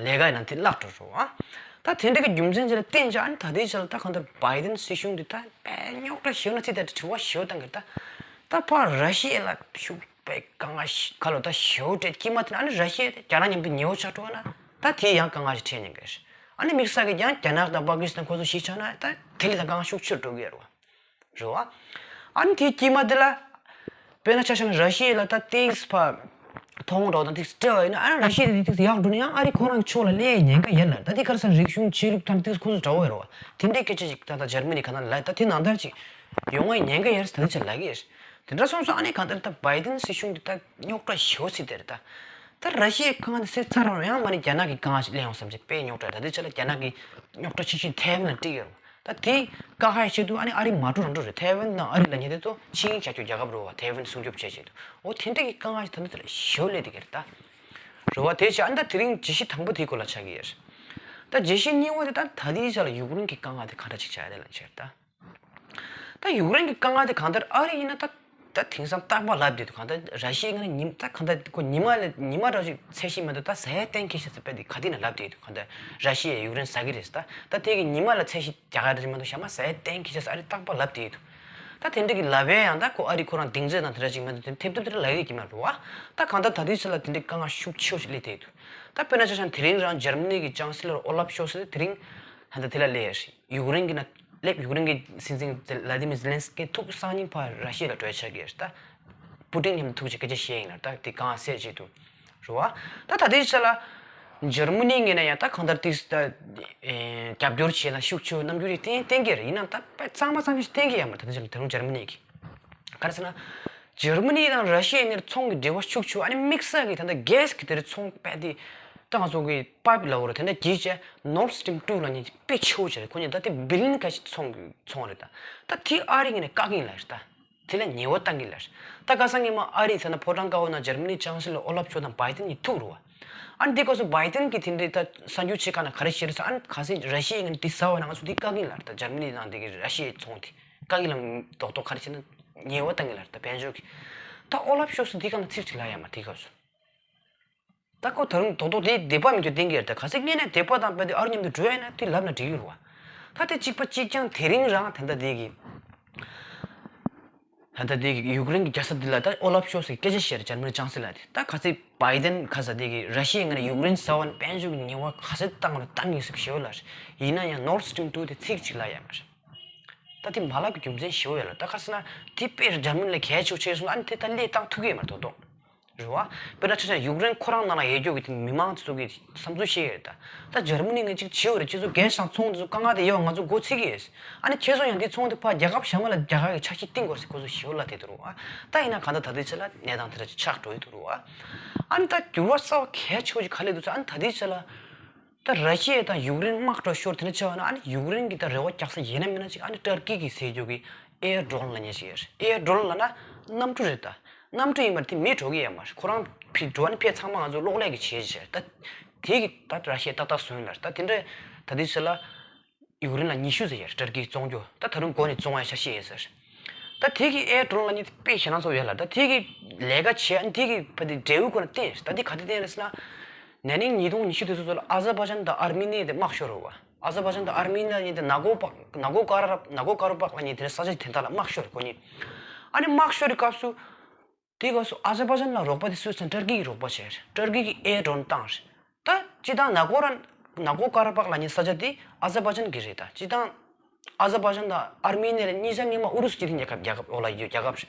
ལས་ཀ་ཡིན་ན་དེ་བརླག་འགྲོ་འགྲོ་བ། ད་དེ་འདྲ་གི་རྒྱུ་མཚན་ཅིག་ལ་བརྟེན་ཅིག་ཨ་ནི་ད་ལྟའི་ཆ་ལ་ད་གང་ལྟར་བའི་ཏན་སྲིད་གཞུང་འདི་ད་དཔེ་རྙོག་དྲ་ཞེ་པོ་ན་ཚིག་དེ་དྲི་བ་ཞེ་པོ་བཏང་གི་རེད་ད། ད་ཕར་ར་ཤི་ཡ་ལ་ཤུགས་པའི་དཀའ་ངལ་ཞིག་ག་ལ་ད་ཞེ་པོ་སྤྲད་དཀྱིལ་མ་དེ་ནི་ཨ་ནི་ར་ཤི་ཡ་དེ་རྒྱ་ནག་མཉམ་དུ་ཉེ་བོ་ཆགས་འགྲོ་བ་ན་ད་དེ་ཡང་དཀའ་ངལ་ཞིག་འཕྲད་ཉེན་གི་རེད། ཨ་ནི་དམིགས་བསལ་གྱི་ཡང་རྒྱ་ནག་དང་པ་ཀི་སི་ཐན་ཁོ་ཚོ་གཞིས་ཆགས་ན་ད་དེ་ལས་ད་དཀའ་ངལ་ཤུགས་ཆེར་འགྲོ་གི་ཡོད་རེད་བ། རེད་བ། ཨ་ནི་དེའི་དཀྱིལ་མ་དེ་ལ། དཔེར་ན་ཆ་བཞག་ན་ར་ཤི་ཡ་ལ་ད་ཏིག་སེ་ཕར་མཐོང་རོགས་དང་ཏིག་སེ་སྤྲད་པ་ཡིན་ན་ཨ་ནི་ར་ཤི་ཡ་དེ་ཏིག་སེ་ཡག་འགྲོ་ན་ཡང་ཨ་རི་ཁོ་རང་གི་ཕྱོགས་ལ་སླེབས་ཉེན་ཁ་ཡོད་ལ། ད་དེ་ག་རེ་ཟེར་ན་རིག་གཞུང་ཆོས་ལུགས་དང་ཏིག་སེ་ཁོ་ཚོ་འདྲ་བོ་ཡོད་རེད་བ། དེ་འདྲའི་སྐད་ཆ་ཅིག་ད་ལྟ་འཇར་མ་ནི་ག་ན་ལ་ད་དེ་ནང་ལྟར་ཅིག་ཡོང་བའི་ཉེན་ཁ་ཡོད་རེད་ད་དེ་ཆ་ལབ་ཀྱི་ཡོད། དེ་འདྲ་སོང་ཙང་ཨ་ནི་གང་ལྟར་ད་བའི་ཏན་སྲིད་གཞུང་འདི་ད་རྙོག་དྲ་ཞེ་པོ་ཚིག་དེ་རེད་ད། ད་ར་ཤི་ཡའི་དཀའ་ངལ་འདི་སེལ་ཚར་རང་ཡང་མ་ནི་རྒྱ་ནག་གི་དཀའ་ངལ་ཞིག་སླེབས་ཡོང་བསམ་ཅིག་དཔེ་རྙོག་དྲ་ད་དེ་ཆ་ལ་རྒྱ་ནག་གི་རྙོག་དྲ་ཆེ་ཤོས་ཐའེ་ཝན་ལ་འགྲིག་ཡོད་རེད། ད་དེ་བཀག་ཡ་ཆེད་དུ་ཨ་ནི་ཨ་རི་མ་འགྲོ་རང་འགྲོ་རེད། ཐའེ་ཝན་དང་ཨ་རི་ལབ་མཁན་དེ་ཚོ་ཕྱི་དབྱིངས་བྱ་རྒྱུ་རྒྱལ་ཁབ་རེད་བ། ཐའེ་ཝན་སྲུང་སྐྱོབ་བྱེད་ཆེད་དུ་འོ་དེ་འདྲ་གི་དཀའ་ངལ་ཞིག་ད་ནི་དེ་ལ་ཞེ་པོ་སླེབས་བསྡད་ཀྱི་རེད་ད། རེད་བ། དེ་བྱས་ཨ་ནི་ད་དེ་རིང་བརྗོད་གཞི་དང་པོ་དེའི་སྐོར་ལ་ཆགས་ཀྱི་ཡོད་རེད། ད་བརྗོད་གཞི་གཉིས་པ་དེ་ད་ད་ལྟའི་ཆ་ལ་ཡུཀ་རེན་གྱི་དཀའ་ངལ་དེ་ག་འདྲ་ཅིག་ཆགས་ཡོད་རེད་ལབ་བྱས་རེད་ད། ད་ཡུཀ་རེན་གྱི་དཀའ་ངལ་དེ་གང་ལྟར་ཨ་རི་ཡིན་ན་ད་ད་དེང་སང་རྟག་པར་ལབ་བསྡད་འདུག་གང་ལྟར་ར་ཤི་ཡའི་ངོས་ནས་ཉིན་ད་གང་ལྟར་ཁོ་ཉི་མ་ལ་ཉི་མ་འདྲ་ཞིག་ཚད་གཞི་མི་འདུག་ད་ཟ་ཡའི་གཏན་འཁེལ་ཤག་ཟེར་དཔེ་དེ་ག་དུས་ན་ལབ་བསྡད་འདུག་གང་ལྟར་ར་ཤི་ཡས་ཡུཀ་རེན་ཟ་གི་རེད་ཟེར། ད་ད་དེ་གི་ཉི་མ་ལ་ཚད་གཞི་རྒྱག་ག་རེད་མི་འདུག་ཞག་མ་ཟ་ཡའི་གཏན་འཁེལ་ཤག་ཟེར་ཨ་རི་རྟག་པར་ལབ་བསྡད་འདུག་ད་དེ་འདྲ་གི་ལབ་ཡས་ཡང་ད་ཁོ་ཨ་རི་ཁོ་རང་གདེང་ཚོད་དང་དེ་འདྲ་ཞིག་མི་འདུག་དེ་ཐེབས་ཐེབས་དེ་འདྲ་ལབ་ཡས་ཀྱི་མ་རེད་བ། ད་གང་ལྟར་ད་དུས་ཚོད་ལ་དེ་འདྲའི་དཀའ་ངལ་ཤུགས་ཆེ་བོ་ཞིག་སླེབས་བསྡད་འདུག་ད་དཔེར་ན་ཆ་བཞག་ན་དེ་རིང་རང་འཇར་མ་ནི་གི་ཅང་སི་ལོར་ཨོ་ལབ་ཤོལ་ཚ་དེ་རིང་ད་ལྟ་དེ་ལ་སླེབས་ཡོད་རེད། ཡུཀ་རེན་གྱི་ནང་སླེབས། ཡུཀ་རེན་གྱི་སྲིད་འཛིན་ལ་དི་མིར་ཛེ་ལན་སི་ཀི་ཐུག་སང་ཉིན་ཕར་ར་ཤི་ཡ་ལ་བྲོས་ཆགས་ཀྱི་རེད་ད། པུ་ཏིན་མཉམ་དུ་ཐུག་ཅིག་སྐད་ཆ་བཤད་ཡིན་ལ་ད་དེ་གང་སེ་བྱེད་དུ་རུ་བ། ད་ད་ལྟའི་ཆ་ལ་འཇར་མ་ནི་ངོས་ནས་ཡང་ད་གང་ལྟར་ཏིག་ད་རྒྱབ་སྐྱོར་བྱེད་ན་ཤུགས་ཆེ་རྣམ་འགྱུར་ཡིག་བསྟན་བསྟན་གྱི་རེད། ཡིན་ནའང་ད་དཔེ་གཙང་མ་གཙང་ཆ་ཞིག་བསྟན་གྱི་ཡོད་མ་རེད། ད་ལྟའི་ཆ་ལ་ད་རུང་འཇར་མ་ནི་གི་ག་རེ་ཟེར་ན། འཇར་མ་ནི་དང་ར་ཤི་ཡའི་ངོས་ཚོང་གི་འབྲེལ་བ་ཤུགས་ཆེ་བ་ཨ་ནི་དམིགས་བསལ་གྱི་ད་ལྟ་གྷེ་སི་གི་དེ་རེད་ཚོང་དཔེ་དེ། ད་ང་ཚོ་གི་པའིབ་ལབ་དགོས་རེད། དེ་འདྲ་གྱིས་བྱས་Nord Stream two ལབ་མཁན་དཔེ་ཆེ་བོ་ཅིག་རེད། ཁོ་གཉིས་ད་དེ་བི་ལི་ཡན་ཁ་ཤས་ཚོང་གི་ཚོང་རེད་ད། ད་དེ་ཨ་རི་ངོས་ནས་བཀག་གི་ཡིན་ལབ་རེད་ད། དེ་ལ་ཉེས་པ་བཏང་གི་ཡིན་ལབ་རེད། ད་ཁ་སང་ཉི་མ་ཨ་རིའི་ཐ་ན་ཕོ་བྲང་དཀར་པོ་ནང་འཇར་མ་ནིའི་ཅང་སི་ལོར་ཨོ་ལབ་ཤོལ་ཚ་དང་བའི་ཏན་གཉིས་ཐུག་རེད་བ། ཨ་ནི་དེ་སྐབས་སུ་བའི་ཏན་གྱིས་དེ་འདྲའི་ད་གསར་འགྱུར་བྱེད་ག་ན་ག་རེ་བཤད་རེད་ཟེར། ཨ་ནི་གལ་སྲིད་ར་ཤི་ཡའི་ངོས་ནས་འདི་ཟ་བ་ན་ང་ཚོ་འདི་བཀག་གི་ཡིན་ལབ་རེད་ད། འཇར་མ་ནི་ནང་འདི་གི་ར་ཤི་ཡའི་ཚོང་དེ་བཀག་གི་ལབ་རྡོག་རྡོག་ག་རེ་བྱས་ན་ཉེས་པ་བཏང་གི་ལབ་རེད་ད། དཔལ་འབྱོར་གྱི། ད་ཨོ་ལབ་ཤོལ་ཚ་འདི་ག་ན་ཚིག་ཅིག་ལབ་ཡོད་མ་རེད་དེ་སྐབས་སུ། ད་ཁོ་ད་རུང་རྡོག་རྡོག་དེ་དད་པ་མེད་རྒྱུ་བསྟན་གྱི་རེད་ད། གལ་སྲིད་དངོས་གནས་དད་པ་དང་དཔེ་དེ་ཨ་རུ་མཉམ་དུ་འགྲོ་ཡ་ན་དེ་ལབ་ན་འགྲིག་གི་རེད་བ། ད་དེ་གཅིག་པ་གཅིག་རྐྱང་དེ་རིང་རང་ད་ལྟ་དེ་གི། ད་ལྟ་དེ་གི་ཡུཀ་རེན་གྱི་རྒྱལ་ས་དེ་ལ་ད་ཨོ་ལབ་ཤོལ་ཚའི་སྐད་ཆ་བཤད་རེད། འཇར་མ་ནི་ཅང་སི་ལོར་དེ་ད་གལ་སྲིད་བའི་ཏན་ཁ་ས་དེ་གི་ར་ཤི་ཡའི་ངོས་ནས་ཡུཀ་རེན་ཟ་བ་ན་དཔལ་འབྱོར་གྱི་ཉེས་པ་ག་ཚོད་བཏང་རུང་བཏང་གི་ཟེར་ཞེ་པོ་ལབ་རེད། ཡིན་ན་ཡང་Nord Stream two དེ་ཚིག་གཅིག་ལབ་ཡ་མ་རེད། ད་དེ་མ་ལབ་ཀྱི་རྒྱུ་མཚན་ཞེ་པོ་ཡོད་ལ། ད་ག་ཟེར་ན་དེ་དཔེ་འཇར་མ་ནི་ལ་གལ་ཆེ་བོ་ཆགས་སོང་ན་ཨ་ནི་དེ་ད་སླེབས་བཏང་ཐུབ་ཀྱི་ཡོད་མ་རེད་རྡོག་རྡོག་རེད་བ། དཔེར་ན་ཆ་བཞག་ཡུཀ་རེན་ཁོ་རང་ནང་ལ་ཡོད་རྒྱུ་གི་དེ་མི་མང་དེ་ཚོ་གི་བསམ་ཚུལ་བཤད་ཡོད་ད། ད་འཇར་མ་ནི་ངས་ཅིག་བྱེད་འོ་རེད། ཁྱེད་ཚོ་གལ་སྲིད་ཚོང་དེ་ཚོ་དཀའ་ངལ་དེ་ཡོད་ང་ཚོ་མགོ་ཚིག་གི་ཡོད། ཨ་ནི་ཁྱེད་ཚོ་ཡང་དེ་ཚོང་དེ་ཕར་རྒྱལ་ཁབ་གཞན་པ་ལ་རྒྱག་ག་གི་འཆར་གཞི་བཏིང་དགོས་ཟེར་ཁོ་ཚོ་ཞེ་པོ་ལབ་བསྡད་འདུག་རེད་བ། ད་ཡིན་ན་གང་ལྟར་ད་ལྟའི་ཆ་ལ་གནས་སྟངས་དེ་འདྲ་ཅིག་ཆགས་འགྲོ་ཡི་འདུག་རེད་བ། ཨ་ནི་ད་འགྱུར་བ་གསར་པ་གལ་ཆེ་བོ་ཅིག་ག་རེ་སླེབས་འདུག་ཟེར། ཨ་ནི་ད་ལྟའི་ཆ་ལ། ད་ར་ཤི་ཡ་དང་ཡུཀ་རེན་དམག་འགྲོ་ཤོར་དེ་འདྲ་ཆགས་པ་ན་ཨ་ནི་ཡུཀ་རེན་གྱི་ད་རེ་བ་རྒྱག་ས་ཡིན་ན་མིན་ན་ཅིག་ཨ་ནི་ཏར་ཀི་གིས་ཟེར་རྒྱུ་གི་ཨེར་ཌོ་རོན་ལབ་མཁན་ཅིག་ཡོད་རེད། ཨེར་ཌོ་རོན་ལབ་ན་གནམ་གྲུ་རེད་ད། གནམ་གྲུ་ཡིན་པ་དེ་མི་འགྲོ་གི་ཡོད་མ་རེད། ཁོ་རང་ཕར་འགྲོ་ཨ་ནི་ཕར་ཚང་མ་ང་ཚོ་གློག་ཀླད་ཀྱིས་བྱས་བྱས་ད། དེ་གི་ད་ར་ཤི་ཡ་ཏག་ཏག་བཟོས་ལ་ད་དེ་འདྲ་ད་དེ་ཚོ་ལ། ཡུཀ་རེན་ལ་ཉི་ཤུ་ཟེར་ཡ་རེད། ཏར་ཀི་བཙོང་རྒྱུ་ད་ད་རུང་འགོ་ནས་བཙོང་བའི་འཆར་གཞི་ཡིན་ཟེར། ད་དེ་གི་ཨེར་ཌོ་རོན་ལབ་མཁན་དེ་དཔེ་ཞེད་སྣང་ཚ་པོ་ཡོད་ལ། ད་དེ་གི་ལས་ཀ་བྱས་ཨ་ནི་དེ་གི་ཕ་དེ་འབྲས་བུ་ཁོ་ན་བསྟན་ཡོད་རེད། ད་དེ་ག་དེ་བསྟན་རེད་ཟེར་ན། ན་ནིང་ཉིས་སྟོང་ཉི་ཤུ་དེ་ཚོ་ཚོ་ལ་ཨ་ཛར་བྷ་ཇན་དང་ཨར་མི་ནི་དེ་དམག་ཤོར་རེད་བ། ཨ་ཛར་བྷ་ཇན་དང་ཨར་མི་ནི་ལབ་མཁན་དེ་ན་གོ་པ་ན་གོ་ཀ་ར་ན་གོ་ཀ་ར་པག་ལབ་མཁན་དེ་ནི་ས་ཆ་དེ་དག་ལ་དམག་ཤོར་རེད་ཁོ་གཉིས། ཨ་ནི་དམག་ཤོར་རེད་སྐབས་སུ། དེའི་སྐབས་སུ་ཨ་ཛར་བྷ་ཅན་ལ་རོགས་པ་དེ་སུས་བྱས། ཏུར་ཀི་གིས་རོགས་པ་བྱས། ཏུར་ཀི་གིས་ཨེར་ཌོན་བཏང་། ད་སྤྱིར་བཏང་ན་གོ་ར་ན་གོ་ཀ་ར་པག་ལབ་མཁན་ས་ཆ་དེ་ཨ་ཛར་བྷ་ཅན་གྱི་རེད། ད་སྤྱིར་བཏང་ཨ་ཛར་བྷ་ཅན་དང་ཨར་མི་ནི་ཡ་ལ་གཉིས་ཆ་སྔོན་མ་ཨུ་རུ་སུ་སྤྱི་མཐུན་རྒྱལ་ཁབ་རྒྱལ་ཁབ་འོག་ལ་ཡོད་རྒྱལ་ཁབ་རེད།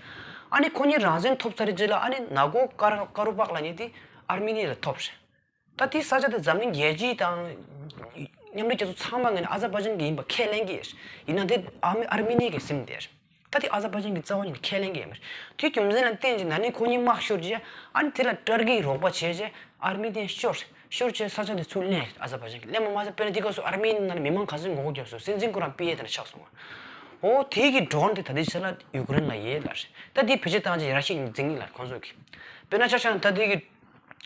ཨ་ནི་ཁོ་གཉིས་རང་བཙན་ཐོབ་ཚར་རྗེས་ལ་ཨ་ནི་ན་གོ་ཀ་ར་ཀ་རུ་པག་ལབ་མཁན་དེ་ཨར་མི་ནི་ཡ་ལ་ཐོབ་རེད། ད་དེའི་ས་ཆ་དེ་འཛམ་གླིང་རྒྱལ་སྤྱི་དང་མཉམ་འབྲེལ་རྒྱལ་ཚོགས་ཚང་མ་ངོས་ནས་ཨ་ཛར་བྷ་ཅན་གྱི་ཡིན་པ་ཁས་ལེན་གྱི་ཡོད། ཡིན་ན་དེ་ཨ་མི་ཨར་མི་ནི་ཡ་གིས་ཟིན་བསྡད། ད་དེ་ཨ་ཛར་བྷ་ཅན་གྱི་རྩ་བ་ཉིད་ནས་ཁས་ལེན་གྱི་ཡོད་མ་རེད། དེའི་རྒྱུ་མཚན་ལ་བརྟེན་བྱས་ན་ནི་ཁོ་གཉིས་དམག་ཤོར་རྗེས་ཨ་ནི་དེ་ལ་ཏུར་ཀི་རོགས་པ་བྱས་རྗེས་ཨར་མི་དེ་ཤོར། ཤོར་རྗེས་ས་ཆ་དེ་ཚུར་ལེན། ཨ་ཛར་བྷ་ཅན་གྱིས་ལེན་པ་མ་ཟད་དཔེར་ན་དེ་སྐབས་སུ་ཨར་མི་ནི་ཡ་ནང་ནས་མི་མང་ག་ཚོད་མགོ་སྐོར་བརྒྱབ་སོང་། སྲིད་འཛིན་ཁོ་རང་པི་ཨེ་དེ་འདྲ་ཆགས་སོང་བ། འོ་དེ་གི་ཌོ་རོན་དེ་ད་ལྟའི་ཆ་ལ་ཡུཀ་རེན་ལ་ཡོད་ལབ་རེད། ད་དེ་བེད་སྤྱོད་བཏང་རྗེས་ར་ཤི་ཡས་འཛིང་གི་ལབ་ཁོང་ཚོ་གིས། དཔེར་ན་ཆ་བཞག་ན་ད་དེ་གི་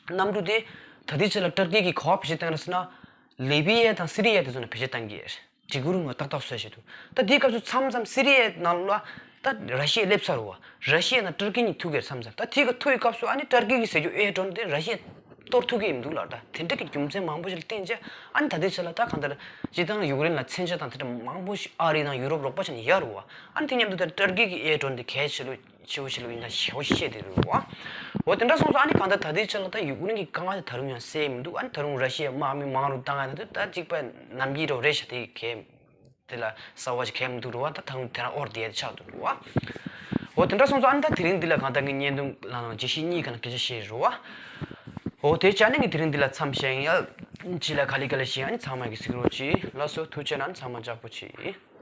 གནམ་གྲུ་དེ་ད་ལྟའི་ཆ་ལ་ཏུར་ཀི་གིས་ག་པར་བེད་སྤྱོད་བཏང་རེད་ཟེར་ན། ལི་བི་ཡ་དང་སི་རི་ཡ་དེ་ཚོ་ནང་བེད་སྤྱོད་བཏང་གི་ཡོད་རེད། འགྲིག་གི་རུང་ང་ཏག་ཏག་བཟོས་བྱས་འདུག་ད་དེའི་སྐབས་སུ་མཚམས་མཚམས་སི་རི་ཡའི་ནང་ལ་ད་ར་ཤི་ཡ་སླེབས་ཚར་བ། ར་ཤི་ཡ་ནང་ཏུར་ཀི་གཉིས་ཐུག་གི་རེད་མཚམས་མཚམས། ད་དེའི་སྐབས་ཐུག་པའི་སྐབས་སུ་ཨ་ནི་ཏུར་ཀི་གིས་ཟེར་རྒྱུ་ཨེར་ཌོན་དེ་ར་ཤི་ཡ་གཏོར་ཐུབ་ཀྱི་ཡིན་འདུག་ལབ། ད་དེ་འདྲ་གི་རྒྱུ་མཚན་མང་པོ་ཞིག་ལ་བརྟེན་བྱས་ཨ་ནི་ད་ལྟའི་ཆ་ལ་ད་གང་ལྟར་སྤྱིར་བཏང་ཡུཀ་རེན་ལ་མཚོན་ཆ་དང་དེ་འདྲ་མང་པོ་ཞིག་ཨ་རི་དང་ཡུ་རོབ་རོགས་པ་བྱས་ནས་ཡོད་རེད་བ། ཨ་ནི་དེ་མཉམ་དུ་ད་ཏུར་ཀི་གི་ཨེར་ཌོན་དེ་གལ་ཆེ་ལོས་ཆེ་བོ་ཞིག་ལ་ཡིན་ད་ཞེ་པོ་བཤད་དེ་རེད་བ། འོ་དེ་འདྲ་སོང་ཙང་ཨ་ནི་གང་ལྟར་ད་ལྟའི་ཆ་ལ་ད་ཡུཀ་རེན་གྱི་དཀའ་ངལ་དེ་ད་རུང་ཡང་སེལ་མི་འདུག་ཨ་ནི་ད་རུང་ར་ཤི་ཡ་དམག་མི་མང་རུ་བཏང་ཡ་ད་ད་གཅིག་པ་ནམ་རྒྱུན་རོ་རེད་ཤག་དེ་གས་དེ་ལ་གསར་བ་ཞིག་གས་མི་འདུག་རེད་བ། ད་ད་རུང་དེ་རང་ཨོར་དེ་ཡ་ཆགས་འདུག་རེད་བ། འོ་དེ་འདྲ་སོང་ཙང་ཨ་ནི་ད་དེ་རིང་འདི་ལ་གང་ལྟར་ངའི་བརྙན་ཐུང་ལ་ནང་རྒྱས་བཤད་གཉིས་ཀ་ནང་སྐད་ཆ་བཤད་རེད་བ། འོ་དེ་བྱས་ནས་ངས་དེ་རིང་འདི་ལ་མཚམས་བཞག་ཡིན་ཡ། ཅི་ལ་ག་ལེ་ག་ལེ་བཤད་ཨ་ནི་ཚང་མ་གི་གཟིགས་རོགས་གྱིས་ལགས་སོ། ཐུགས་རྗེ་གནང་། ཚང་མ་ལྕགས་པོ་གྱིས།